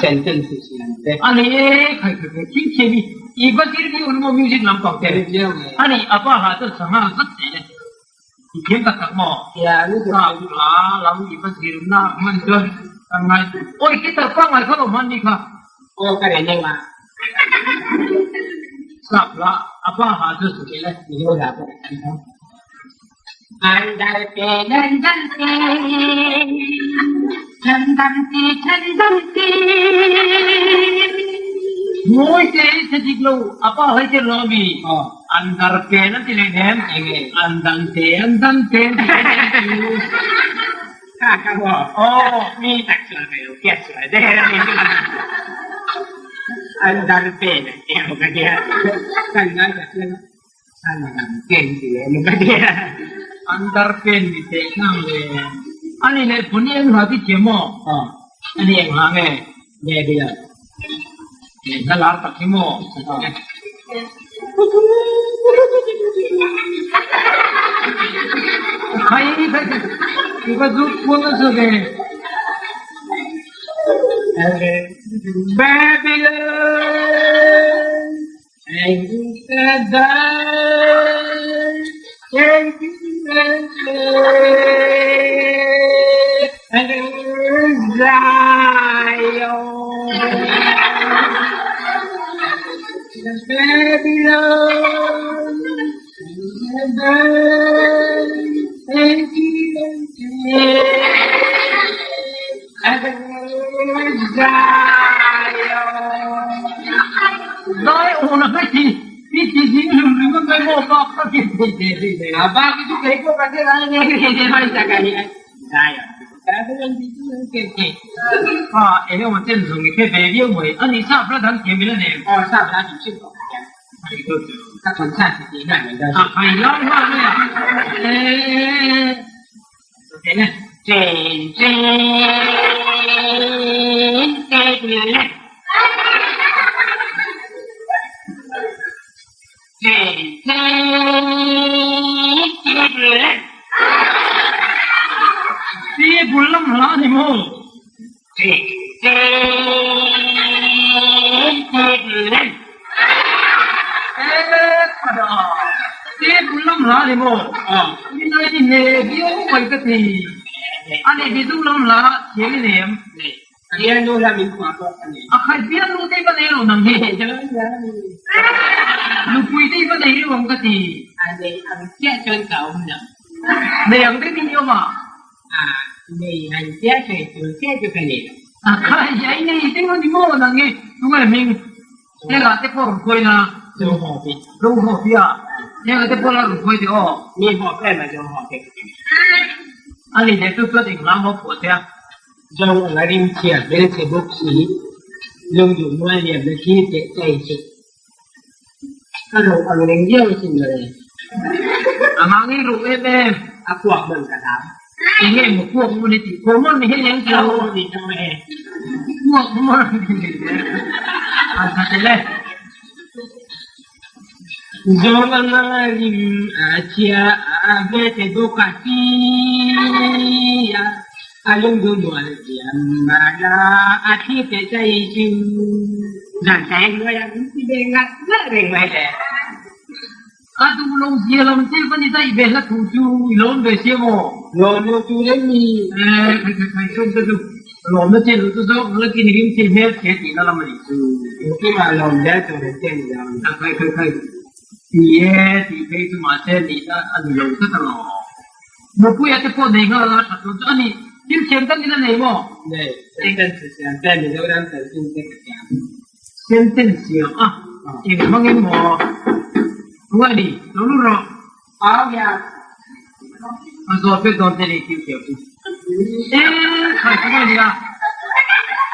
sentence siam te. A ni e, khai khai khai thil thiam i i va zir viau ni maw music lampang te. Zir viau nge. A ni, a ba hla chuan sangha zat thei le. I thiam tak tak maw? Thiam i Sap hla lam i va zirna hman chuan kan ngai. Awi guitar pangngai kha lo hman ni kha. Aw ka reng eng a. Sap hla a pa hla chu su thei le. Mizo hla pawh ka thiam tho. An dal te nan dal te chan dam te chan dam te. Mawi te i hre dik lo a pa hlei te lo mi. An dar pen an ti leh nem. An dan te an dan te an ti leh nem chu. Kha kha maw? Aw. Mi tak sual ve lo kiat sual der a ni. An dar pen an ti ho ka tia. Kan ngai ta chuan an dam pen ti leh ni ka tia. An dar pen ni teh nang le. Ani leh phun i eng hla ti thiam maw? Aw. Ani eng hla nge? Babylon. Hla lar tak hi maw? Khai khai i va zut kual nasa ve. Babylon. Dai awna ka ti i ti ding hlum ringawt mai maw bak ka ti thei ve ri ve. A bak hi chu kei pawh ka hre lai nge nge nge mai tak a ni a. Dai awna ka ti chu ke. Ha eng emaw chen zawng i hre ve viau mai. A nih sap hla dang thiam ila nem. Aw sap hla hrim hrim pawh ka thiam. Ka thawn chhan si tih nghal mai dawn. A khai lai nghal mai a. Eee. Chen chen te chen chen te. hla a ni maw? Lam hla ni maw? Ni ne viau mai ka ti. Ani Mizo lam hla thiam i nei em? Piano hla min phuah pawh ka nei. A khai piano te va nei lo nang hi. Nupui te va nei reuh ang ka ti. A nei ang chiah chuan ka awm lo. Nei ang deuh in i awm a? A nei ang chiah sawi tur chiah chu ka nei lo. A khai ai nei deuh a ni maw nang hi? Tunge hming? Hengah te pawh rawn khawi na. Zo haw pi. Zo haw pi a. Hengah te pawh la rawn khawi teh aw. Mi haw em a zo haw te ka ti. A ni leh chu chuan eng hlang maw phuah che a? Zo ang a rim chhia hmelchhe bawk si, lungduh mual liam na thlir teh chai chu ka ro ang reng viau asin mawle. A mahni ro em em. A kuak hman ka hlau. Enge maw kuak maw ni tih khaw maw ni hi leng chu. Ni tho e. Kuak maw ni le. A tha tel e. Zawng ang a rim a chhia a hmelchhe bawk a sia. A lungduh mual liam mahla a thlir teh chai chu. Zan tlai hnuai ah min ti ve ngat ngat reng mai le. A duh lo zia lam che va ni daih ve hla thu chu i lawm ve sia maw? Lawm lo tur em ni? Eh, khai khai khai sawm te chu lawm na che lu chu zawk la kin rim che hmel che tih na lam a nih chu. Engkimah lawm zel tur an che ni lo. A khai khai khai ti e tih phei chu mahse nihna a ni lo tlat alawm. Mupuia te pawh nei nghal a that tur chu a ni. Thil thiam tak in a nei maw? Nei, sentence siam te Mizoram chanchin te ka siam. Sentence siam a, eng hmang in maw? Tungai ni, lo lut rawh. Au hian. A zawt vek dawn che ni thil thiam chu. E, khai tungai ni a.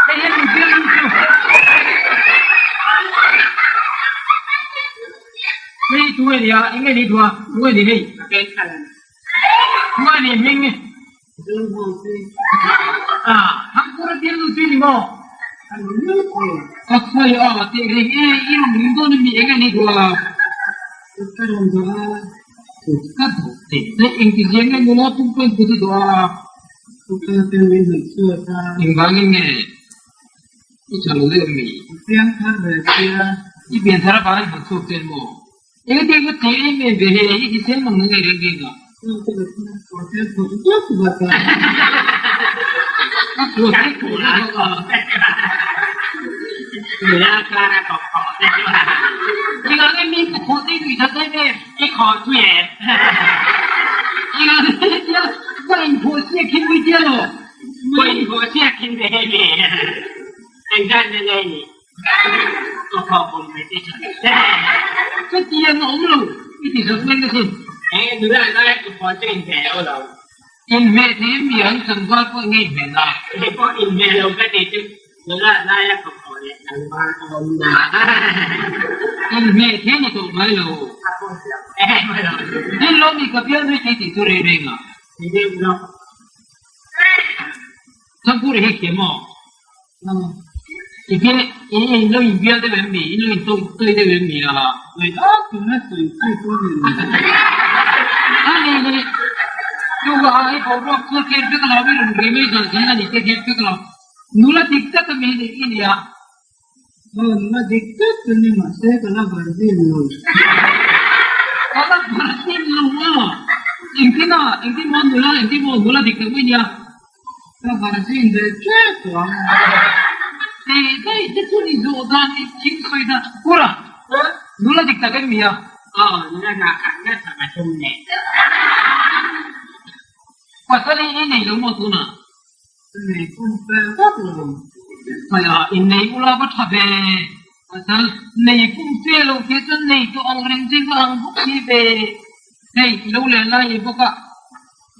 Hei hian min bial lut chu. Hei tungai ni a, eng nge ni duh a? Tungai ni hei. Ka ken khalh a ni. Tungai ni hming. Thangkura bial lut chu ni maw? Ka khawi a teh reng e, i rawn ring dawn a mi eng nge ni duh a? Ka rawn duh a. Ka duh teh daih engti zia nge nula pumpa in kut i duh a? Ka pa ten min hmuh chhuak a. Engvangin nge i tha lo deuh mi? I piang thar ve sia. I pian thar avangin hmuh chhuak che maw? Engati ka thei em em ve he, i hrisel mang na ngei reng reng a. Ka kuat te khawh vak a. Engah nge mi ka khawh te nui that em em? I khawh chu em? Engah nge tia ka inkhawh chiah khin mai tia lo? Ka inkhawh chiah khin ve he mi. Engzat na ngei ni? Chutiang a awm lo i ti zawk mai asin. Inhmeh thei mi ang tlangval pawh ngei hmel a. Inhmeh thei ni tawh ngai lo. Din lo mi ka bial nui thei tih chu rei reng a. Thangpur hi thiam aw. I bial i in lo in bial deuh em mi? In lo in to toi deuh em mi a? A ni ni chu a i boruak chu kher vek lo i rawn ri mai zawh zel a ni te kher vek lo. Nula dik tak a mi i ni a. Nula dik tak ka ni mahse ka la virgin lo. Ka la virgin lo a. Engtin a engtin maw nula engtin maw nula dik tak mai nia. Ka virgin ve tep tawh ang. Teh daih te chu ni zawh dan i thil sawi dan Kura nula dik tak em mi a? Aw nula dah khat ngat tak a tum leh. Pasal hi i nei lo maw tunah? Ka nei kum fel vak lo. Hmaiah innei ula va tha ve. Pasal nei kum fe lo te chuan nei tawh ang reng che va ang bawk si ve. Hei i lo len lai ni bawk a,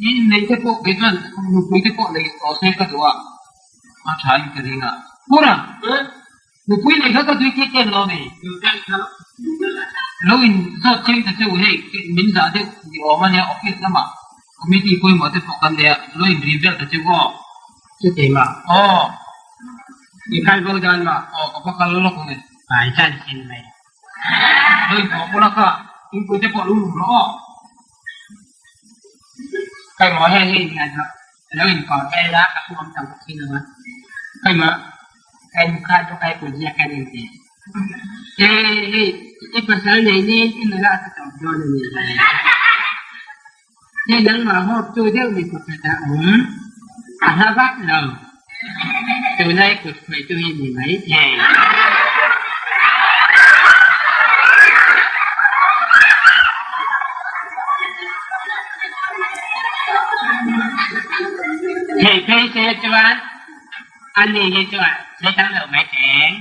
i innei te pawh kei chuan nupui te pawh nei tawh se ka duh a, a tha in ka ring a. Pura, nupui nei kha ka tui tih ken lo ni. Lo in zawt cheng ta che u hei min zah deuh ni awm a nia office lamah committee pawimawh te pawh kan nei a, lo in ri vel ta che u aw. Chuti maw? Aw. I kal bo dawn maw? Aw ka va kal lawk ang e. Vai chan chin mai. Lo in thawh bula kha thingpui te pawh lo lum rawh aw. Kai maw heng hi in ngai zawh. Lo inkawm vel a, ka pu awm tang bawk si lo a. Keimah ka in kha chu ka put ziak a ni ti. He hei i pasal nei nen i nula a tawp dawn a ni. Hei nangmah hawp tu deuh mi pakhat a awm a hla vak lo. Tuna i kut khawih tu hi ni mai thei. Thei phei se chuan ani hi chuan thei tam lo mai teng.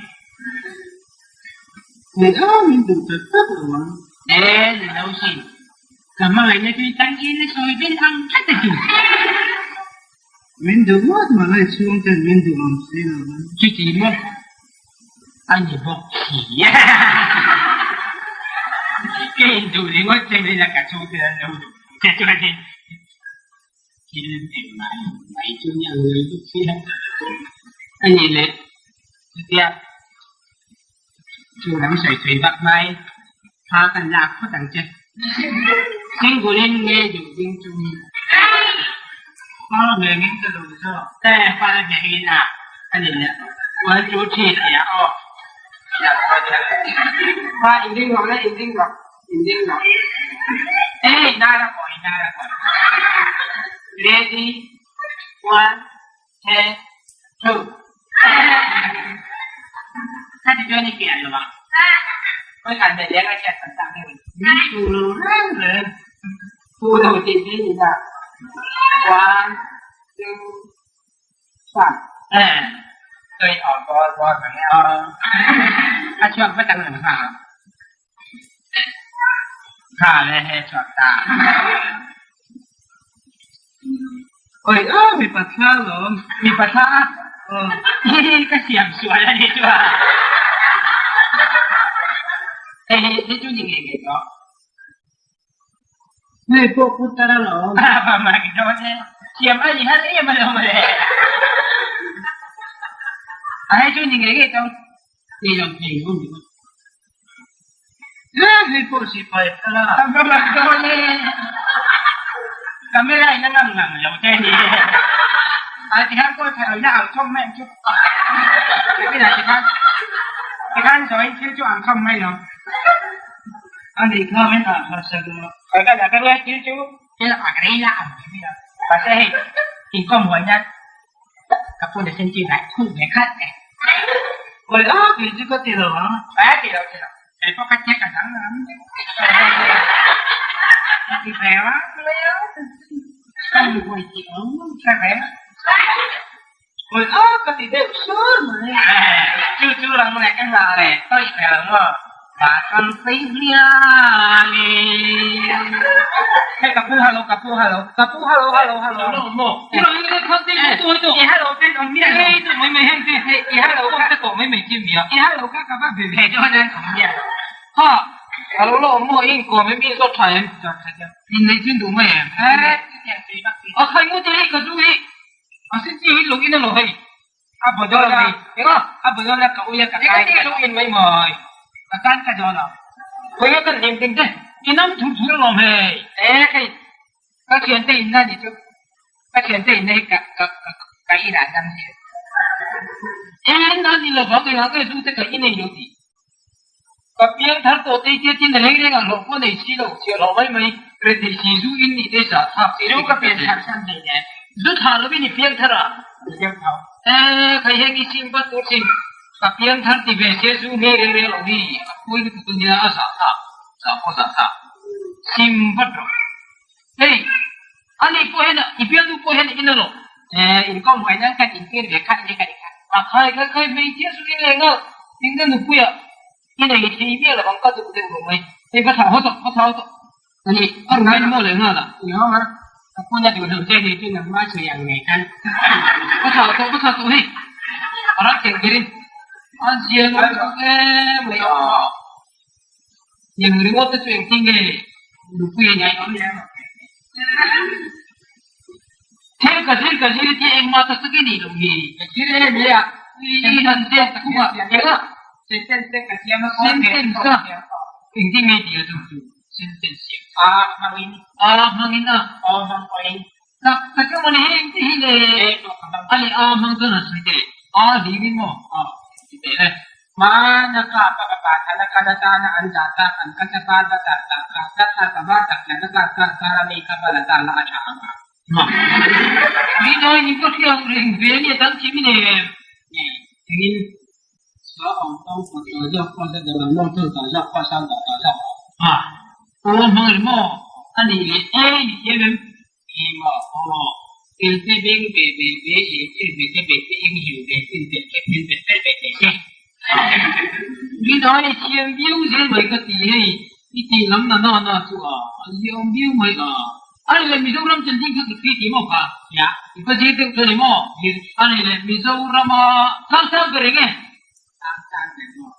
Nei a min duh tak tak lo ang. E ni lo sin. Ka hmangaihna chu i tan in a sawi vel ang tlat a sin. Min duh ngawt malai chhung ten min duh ang si lo ang. Chuti maw? A ni bawk si. Ka induh ringawt che mai la ka chhungte an lo duh che chuanin thil engmah mai chu ni ang lo bawk si a. A nih leh chutia chu lam sawi sawi vak mai thla kan lak phawt ang che. Single in nge duh ding chungin. Far vengin ka lo zawk. E far vengin a. A ni leh 1 2 3 tia aw. Fa in ding rawh le in ding rawh in ding rawh. Ei nara kawi nara kawi. Ready 1 2 2. Ka ti chuan i pian lo ang. Khawi khan hmel leng a hriat kan tak deuh in. Min tu lo reng reng. Tu lo tih hi ni ta. 1 2 3. Tôi ở bò bò thằng a chuak va tang lang ha. Ha le he chuak ta. Oi a mi patla lawm. Mi patla a? Ka siam sual a ni chu a. Hei hei hei chu ni nge nge to. Hei pawh putar a lawm. A va mak dawn e. Siam a ni har em alawm le. A hei chu ni nge nge to. Ni lo thei lo ni. E hei pawh sipai thla. A va mak dawn e. Camera in a ngam ngang lo te ni. A ti khan kaw thei na ang thawm mai ang chu. Tikhan tikhan sawi thil chu ang thawm mai lo. A nih kha min ah kha sak a. Ka ka ka thil chu thil a rei la ang ti a. Mahse hei inkawm huai nan ka pu na sen chi dai thu ve khat e. Oi a kei chu ka ti lo ang. A ti lo ti lo. Kei pawh ka check a dang ang. Ti ve a leo. Ka lu huai ti awm ka ve. Oi a ka ti deuh sur mai. Chu chu rang leh ka hla leh tawih ve ang maw. Kan sei hliam e. Hei ka pu hello ka pu hello ka pu hello hello hello. Lo mo. Ku rang le kha te tu tu. I hello ten om miah. Ei tu mai mai hen te. I hello ka te to mai mai chi mia. I hello ka ka va ve ve cho nan om miah. Ha. Hello lo mo in ko me mi zo tha em. In nei chin du mai em. Eh. A khai ngu te hi ka du hi. A sin chi hi lung in a lo hei. A bodol a Enga? A bodol a ka ui a ka kai. Enga ti lung in mai mai. Ka tan ka dawn lo. Khawi a kan hlim ding te. I nam thur thur alawm hei. E hei ka thian te in na ni chu. Ka thian te in na hi ka ka ka in ah nam si. E na ni lo vang enga nge zu te ka in ei lo ti. Ka piang thar tawh te tia tin reng reng ang hlawh pawh nei si lo, chhiah hlawh mai mai, rethei si zu in nih te sa thlak si Zu ka pian thar san hlei nen. Zu tha lovin i piang thar a? Piang tho. E, khai heng i sim bat tur sin. Ka piang thar ti ve se zu nghe reng reng lo hi, a pui lutuk a nia, a zah thlak, zah pawh zah thlak. Sim vat rawh. Hei, ani pawh hian i bialnu pawh hian in a lo. E, inkawm huai nan kan intir ve khat hle ka ni kha. A khai khai khai hmeichhia chu i leng a, tinge nupuia i nei thei miah lo ang ka duh deuh lo mai. Hei va thlah haw tawh, va thlah haw tawh. Ani, a ruai maw leh nghal a? I hawng a, ka phone a duh lo che ni chu nangmah sawi ang nei khan. Va thlah tawh, va thlah tawh hei. A ral theng berin a zia lo lutuk em mai a. Tiang ringawt te chu engtin nge nupuia nei awm leh ang? Thil ka zir ka zir tia engmah tak tak i nih loh hi. Ka zir em e a. I han ziak tak khum a, eng a? Sentence te ka siam a. Sentence a? Engtin nge tih a chu chu sentence siam? A hmangin. A hmangin a. Aw hmang pawhin. Tak tak emaw ni heng te hi le a leh a hmang chuan han sawi teh a hlim in maw a ti teh le. Hmana ka pa ka pa thana khan atana an dah tak an ka chapa ta tar tak ka ta thar ka var tak tla ka kar kar kar a mi kha bal ata la a tha ang a. Ma mi nawi ni pawh hriat reng ve a nia dang thim i nei em? Nei engin sa awm tawng pa ta zak pa za dang ang mawng tawng ta zak pa sang ta ta zak pa. A aw hmang ri maw? A nih leh e ni thiam em? E maw? Aw tel te beng ve ve ve e thil ve te ve te eng hiu ve tin ve te tin ve fer ve te te. Mi dai thiam viau zel mai ka ti hei i tih lam na na na chu a a ziaawm viau mai a. A ni le Mizoram chanchin kha ka thli ti maw kha? Ya. I va zir deuh tha ni maw? Zir. A ni le Mizorama tlang sang ber eng e? Tlang sang ber maw?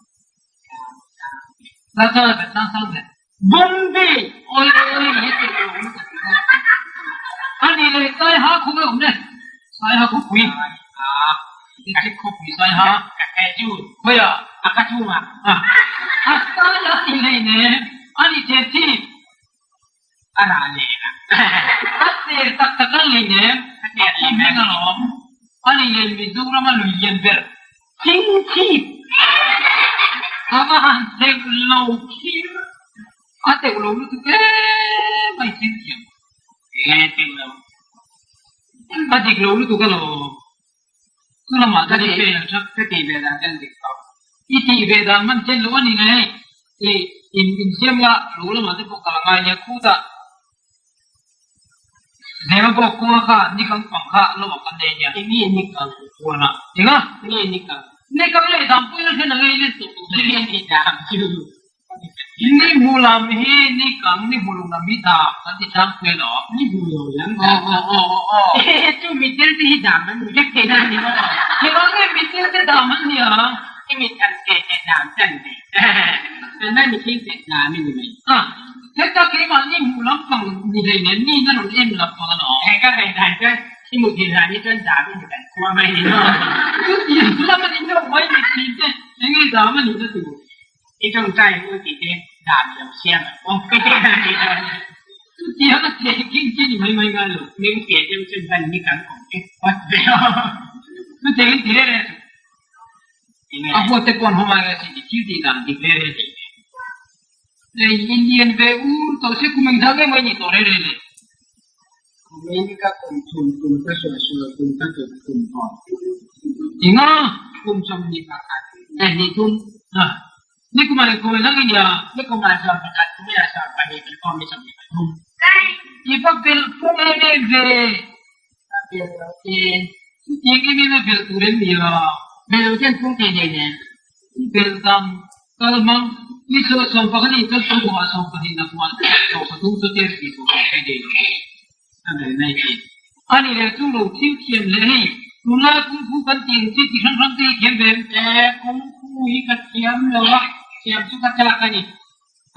Tlang sang ber. Tlang sang ber, tlang sang ber. Bombay! Oi oi oi he ti lo ka ti kha. A ni le Sai ha khu nge awm le? Sai ha khawpui. Sai ha. District khawpui Sai ha. Ka hre chu. Khawiah? A ka chungah. A Sai ha ti hlei nen a ni chen chi. A rah leh a. A ser tak tak an lei nen A ser a hming alawm. A ni lei Mizoram a lui lian ber. Chingchip! A va han teuh lo khir. A teuh lo lutuk em mai thil thiam. Enge teuh lo? A dik lo lutuk alawm. Chu lamah chuan i fail thak. Ka tih ve dan chuan dik tawh. I tih ve dan hman chen lo a ni ngei. I in insiam la, lo lamah te pawh kal a ngai nia khutah. Zema pawh kua kha ni kang pang kha lo a kan nei nia. Enge ni kang kuan a? Enga? Enge ni kang? Ni kang leh dam pawhin a thlen a ngei let tawh tawh hle. Enge ni dam chu? Ni hmu lam hi ni kang ni hmu lo lam hi dam kan ti chang pui alawm. Ni hmu lo lam dam. Aw aw aw aw. Ehe chu mitel te hi dam an ni vek thei na ni maw? Engah nge mitel te dam an nia? I mit an ke te dam chan ve. Kan mai mihring te dam i ni mai. Ah. Heta keimahni hmuh lampang ni hlei nen mi na rawn en lampang a awm. He ka ngaih dan chuan i muthilh hlan hi chuan dam i ni kan khua mai ni maw? Chutiang lam a ni deuh mai ni thin te, enge dam a nihna tur? I tawngtai u tih te dam i lo siam ang aw ka ti a ni dawn. Chutiang a theh king chi ni mai mai ngai lo. Meng pian deuh chuan van ni kan awm te phawt ve aw. Chutiang in ti reh reh suh. A huat te pawh an haw mai ngai si tih thil tih dan dik reh reh tih. Ei Indian ve ur tawh se kum engzah nge mai ni tawh reh reh le. Kumin ka kum thum kum ka suah sual kum ka tawp kum bawk. Enga? Kum 21 eh ni thum. Ha. Ni kum ah kum engzah nge nia? Ni kum ah 11 kumin ah 12 kan kawm ni 23. I va belh pawh em em ve. Ka belh lo te. Chutiang em em a belh tur em nia? Belh lo chuan phung thei hlei nen. I belh dang kal hmang i chhuah 11 i kal tum ah 12 na kuan 13 chu tel tih tur kan hre dei lo. Ka belh mai thin. A ni leh chu lo thil thiam leh hei tunlai kung fu kan tih ang chi ti hrang hrang te hi thiam ve em? E, kung fu hi ka thiam lo a, thiam chu ka chak a ni.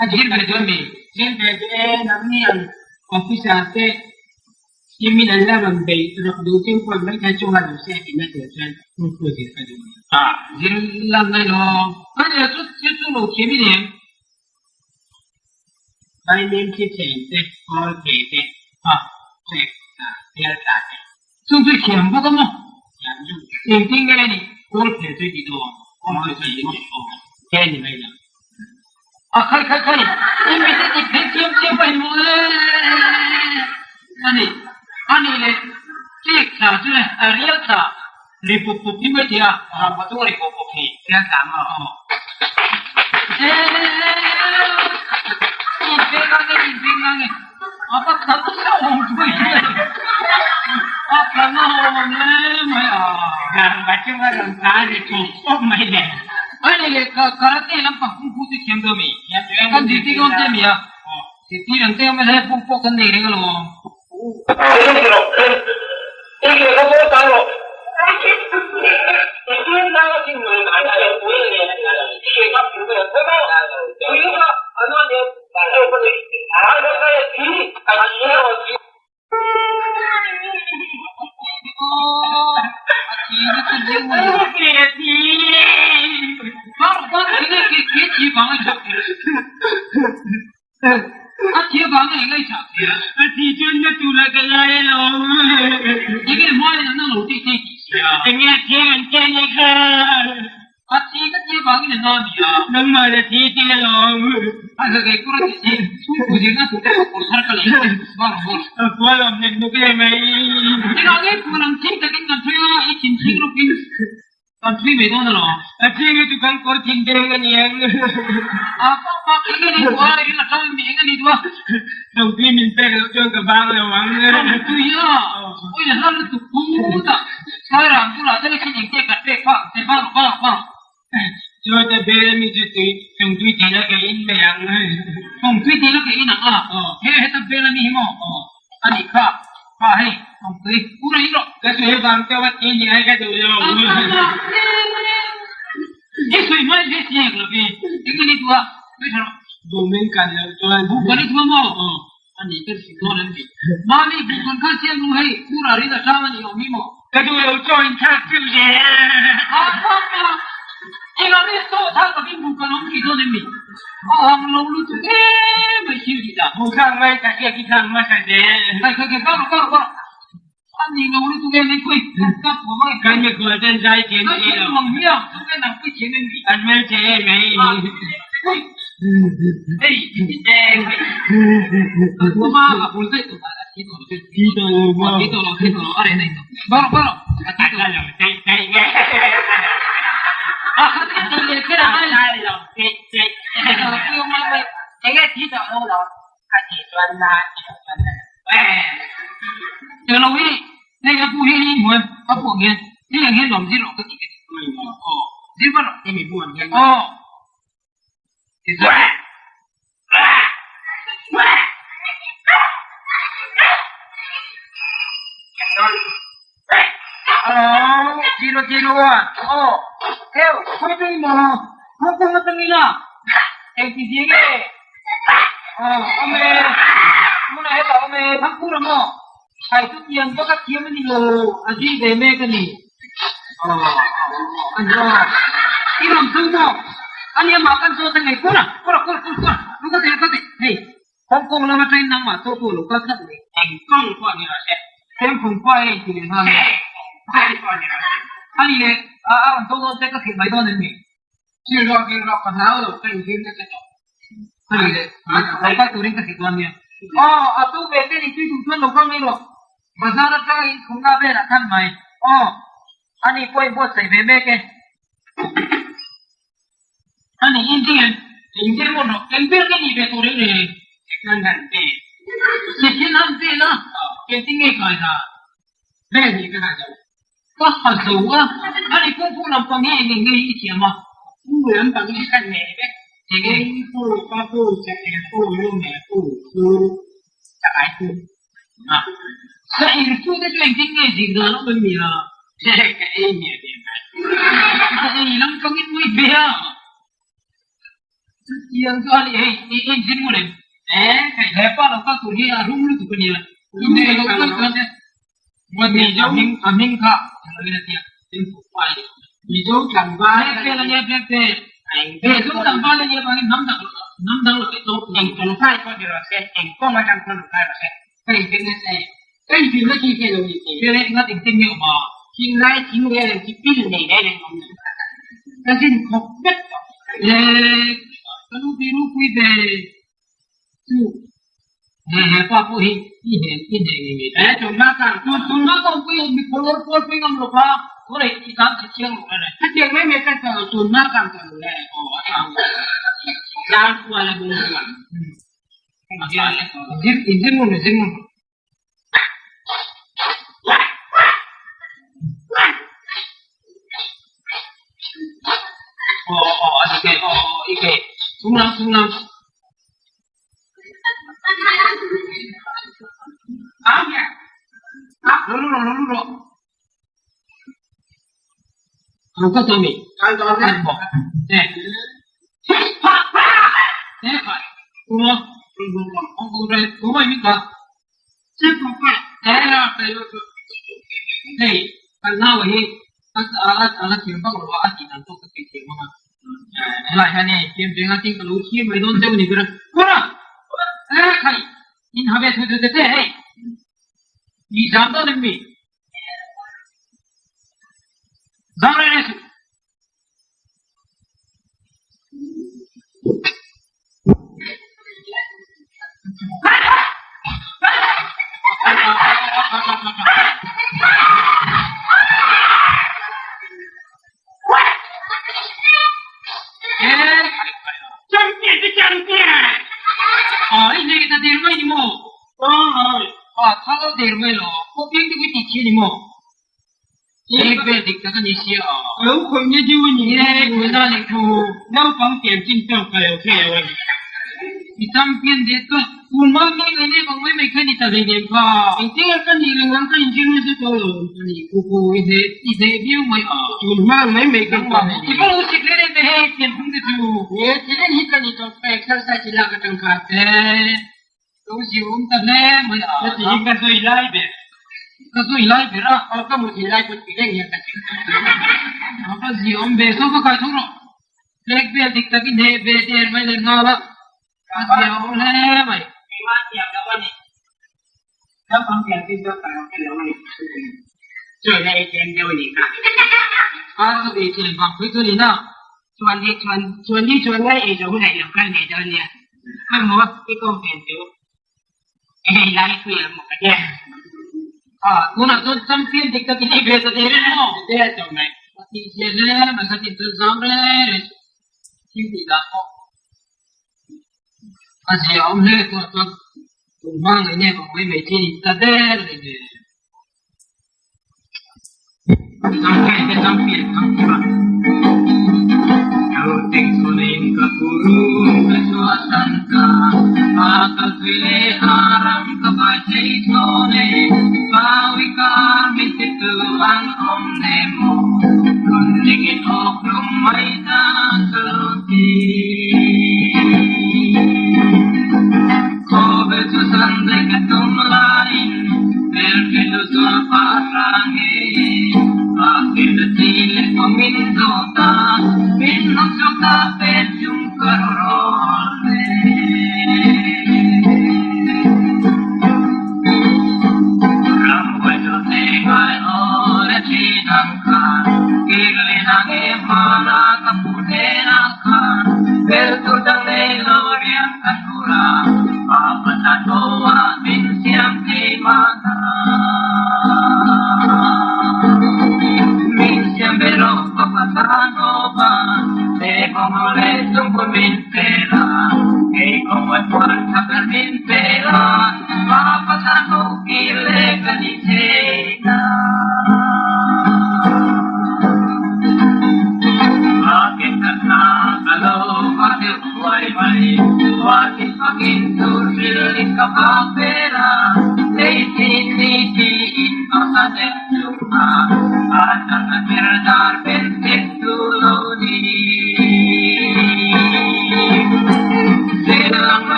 A zir ve dawn mi? Zir ve duh e, nangni ang officer te Simin an la rawn bei rawk duh chu pawn mai thei chunga lo se tihna tur chuan kung fu zir ka duh a ni. A zir lan ngai lo. A ni chu thil chu lo thiam i nem. Vaimim thi cheng te, kawl thei te, a trek tla, tel tla te. Chung chu i thiam bawk a maw? Thiam duh. Engtin nge ni kawl phel chu i ti dawn? Kawl phel chu i ti maw? Aw. He ni mai lo. A khai khai khai, i mite dik phei chiam chiam a inhmuh e a ni. A nih leh cake thla chu le a rial thla ri pup pup hi mai thei a, ram ka chung a ri pup pup hi. Rial thla maw? Aw. Eee, in veng ang e, in veng ang e. A va kal nasa awm pui e. A kal na awm e mai a. Ram ka chung a rawn tla ri pup pup mai le. A ni leh ka karate lampang kung fu chu thiam dawn mi? Kan zirtir dawn che mi a? Zirtir ang che awm e he buk pawh kan nei reng alawm. na turah ka ngai alawm. Enge hmain an lo tih thei tih sia. Enge a thiang an che nia kha. A thi ka tia vangin a na nia. Nangmah la thi ti alawm. A zagai kur a ti si. Chhungkaw zirna tur te pawh kawr thar ka lei a. Var var. A kual awm nek nuk e mai. Engah nge kual ang thing takin kan thui a, i thin thing rawkin kan thui mai dawn alawm. A thing hi chu kan kawr thin deng a niang. A pak pak eng a ni duh a, i ring a tang mi eng a ni duh a. Tawngtui min pek loh chuan ka vang lo ang. Tawngtui a, awi la hla lutuk put a. Sairang bulah te khin engte kan pek phah ang che vang vang vang. Chuan a bel ami chu tui tawngtui thei la ka in mai ang. Tawngtui thei la ka in ang a, he heta bel ami hi maw a nih kha, kha hei tawngtui pur a in rawh. Ka sawi vang chauh a ti ni ai ka duh lo. I sawi hmai ve si hek lo ve, eng a ni duh a, sawi tha rawh. Buh min kan loh chuan. Buh kan i duh a maw? A ni ka hrilh dawn an ti. Mami buh kan kha chiang nu hei khur ah rin a tang a ni awm hi maw? Ka duh lo chaw in thlak chu le. A thak a, engah nge chaw thlak lovin buh kan awm thei dawn em ni? A ang lo lutuk em mai thil tih dah. Buh thlak mai ka hriat hi thlak hmasa zel. Khai khai khai kar rawh kar rawh kar rawh. A ni lo lutuk em mai khawi kan kap vang a. Kan mikhual ten zai thiam si lo. Zai thiam vang hiang chu nge nang pui thiam em ni? An hmelchhe em mai. Khawi hei eng hei. A tuam a a bul daih tawh a thi tawh lo. Thi tawh lo maw? Thi tawh lo thi tawh lo a reh daih tawh. Va rawh va rawh. A thi tawh lo daih daih nge. A khat a tawh leh kher a ngai. A lo daih daih. Enge thi tawh lo lo. A tih chuan na a tih loh chuan na lo. Eng lo hi hei a pu hi hei hmuh em a pu ang hian hei ang hian lawm zir rawh ka ti ka ti aw zir va rawh hemi pu ang hian aw Aw zero zero one aw heo khawi tui maw Hong Kong atangin a engti zia nge aw awm e tunah hetah awm e Thangpur a maw Khai chu tiang vak a thiam a ni lo a zui ve mek a ni aw a ni aw i rawn chu maw a ni amah kan zawt a ngei kawr a kawr a kawr kawr kawr lu ka ti ka ti hei Hong Kong lama train nangmah chu pawh lo kal tlat mai. Eng kawng pawh ni rawh se. Themphung pawh a inti leh nghal a. Eng kawng pawh ni rawh se. A ni leh, a rawn tawng dawn che ka hrilh mai dawn em ni? Hrilh rawh, hrilh rawh, ka hlau lo, ka inzir nasa tawh. A ni leh, lo kal turin ka hrilh dawn nia. Aw, a tu ve te ni tui duh chuan lo kal mai rawh. Bazar atanga inkhawmna velah khan mai. Aw, a ni pawh inbuatsaih ve mek e. A ni Indian Indian maw rawh eng ber nge ni ve tur em ni? Second hand pe. Second hand pe la engtin nge kai dan? Vel hi ka ha zo. Ka ha zo a, a ni kung fu lampang hi eng eng nge hi i thiam a? Kung fu lampang hi ka nei vek. Eng eng? Kung fu, pa fu, chahmeh fu, lu meh fu, fu, chakai fu. A, sa er fu te chu engtin nge zir dan awm em ni a? Ka ei miah miah mai. Ka ei lampangin mawi ve a. Chutiang chu a ni hei, i engtin maw le? He pa lo kal tur hi a rum lutuk a nia. Rum lo kal chuan Mizo a hming kha englo in a tia, Mizo tlangval Mizo tlangval a nih avangin hnam dang hnam dang lo te tlawm eng tawngtai pawh ni rawh se, eng kawng atang pawn lo kai rawh se. Ka inpek nasa e. Ka inpilna khi khe lo ni thei. Hriat e, ngat engtin nge awm a? Thinglai thing rel ang khi pil nei reng reng awm lo. Ka zin khawp vek tawh. Le, ka nu pi ropui ve chu he he pa pawh hi i hnen i hneh ngei ngei Eh, tunhma kang tun tunhma kang pui mi phawlawr pawl pui ngam lo kha tunah i tan che chiang lo le Hetiang mai mai kan tawh lo tunhma kang tawh lo le. Aw a tang Tlang kual a bung ruang. Zir zir ngun zir ngun. Aw aw a dik e aw aw i ke chunglam chunglam. Lo lu rawh lo lu rawh. Lo kal tawh mi. Kal tawh e. Eh. Eh khai. Kuma Hong Kong re kuma mi ka. Hei kan nau hi a a la thiam vak lo a, a tih dan pawh ka sawi thiam ang a. Helai hian hei thiam veng a tin ka lo thlir mai dawn deuh a ni ber a. Kawra! Eh khai! In ha ve thui thui te te hei. I zam dawn em mi? Zam reng reng suh. Champion te champion! Ah, i nei ta der mai ni maw? Ah, tha lo der mai lo. Pawh piang te khi tih chi a ni maw? Ek vel dik tak a ni sia a. Lo khawih na deuh a ni e. Khawih na leh thu. Naupang tiam chin tawk ka lo hre lo a ni. I champion det ka. Tun hma nge ngai nek ang mai mai kha ni ta hlei nem kha. Engtin ka nih reng ang ka inzir nasa tawh lo ang ka ni. Pu pu i hneh i hneh viau mai a. Tun hma mai mai kan pa I va lo sik reng reng ve hei thiam phung te chu. Nge thil hi ka ni tawh ka exercise i lak atang khan. E lo zir awm ta hle mai a. Ka ti hi ka zui lai ber. Ka zui lai ber a. Aw ka mu thei lai pawh ti reng hian ka zir. A va zir awm ve saw ka kai tho rawh. Flag vel dik tak i hneh ve der mai leh nghal a. A zia awm hle mai. Keimah thiam loh a ni. Naupang thiam tin zawk ka lo hre lo a ni. Chuan a ATM deuh a nih kha. A ka ATM vang pui chu a ni na. Chuan hi chuan chuan hi chuan ngai ei zawh hunah i lo kal ngei dawn nia. Khawi maw i kawm ven chu ei lai pui ang maw ka tia. A tunah chuan champion dik tak in ei ve ta der em maw? Der tawh mai. Ka tih zia hle mai ka tih chuan zam reng reng thil tih dan pawh. A zia awm hle tunah chuan tun hma ngei nep ang mai mai chi a ni ta der a ni le.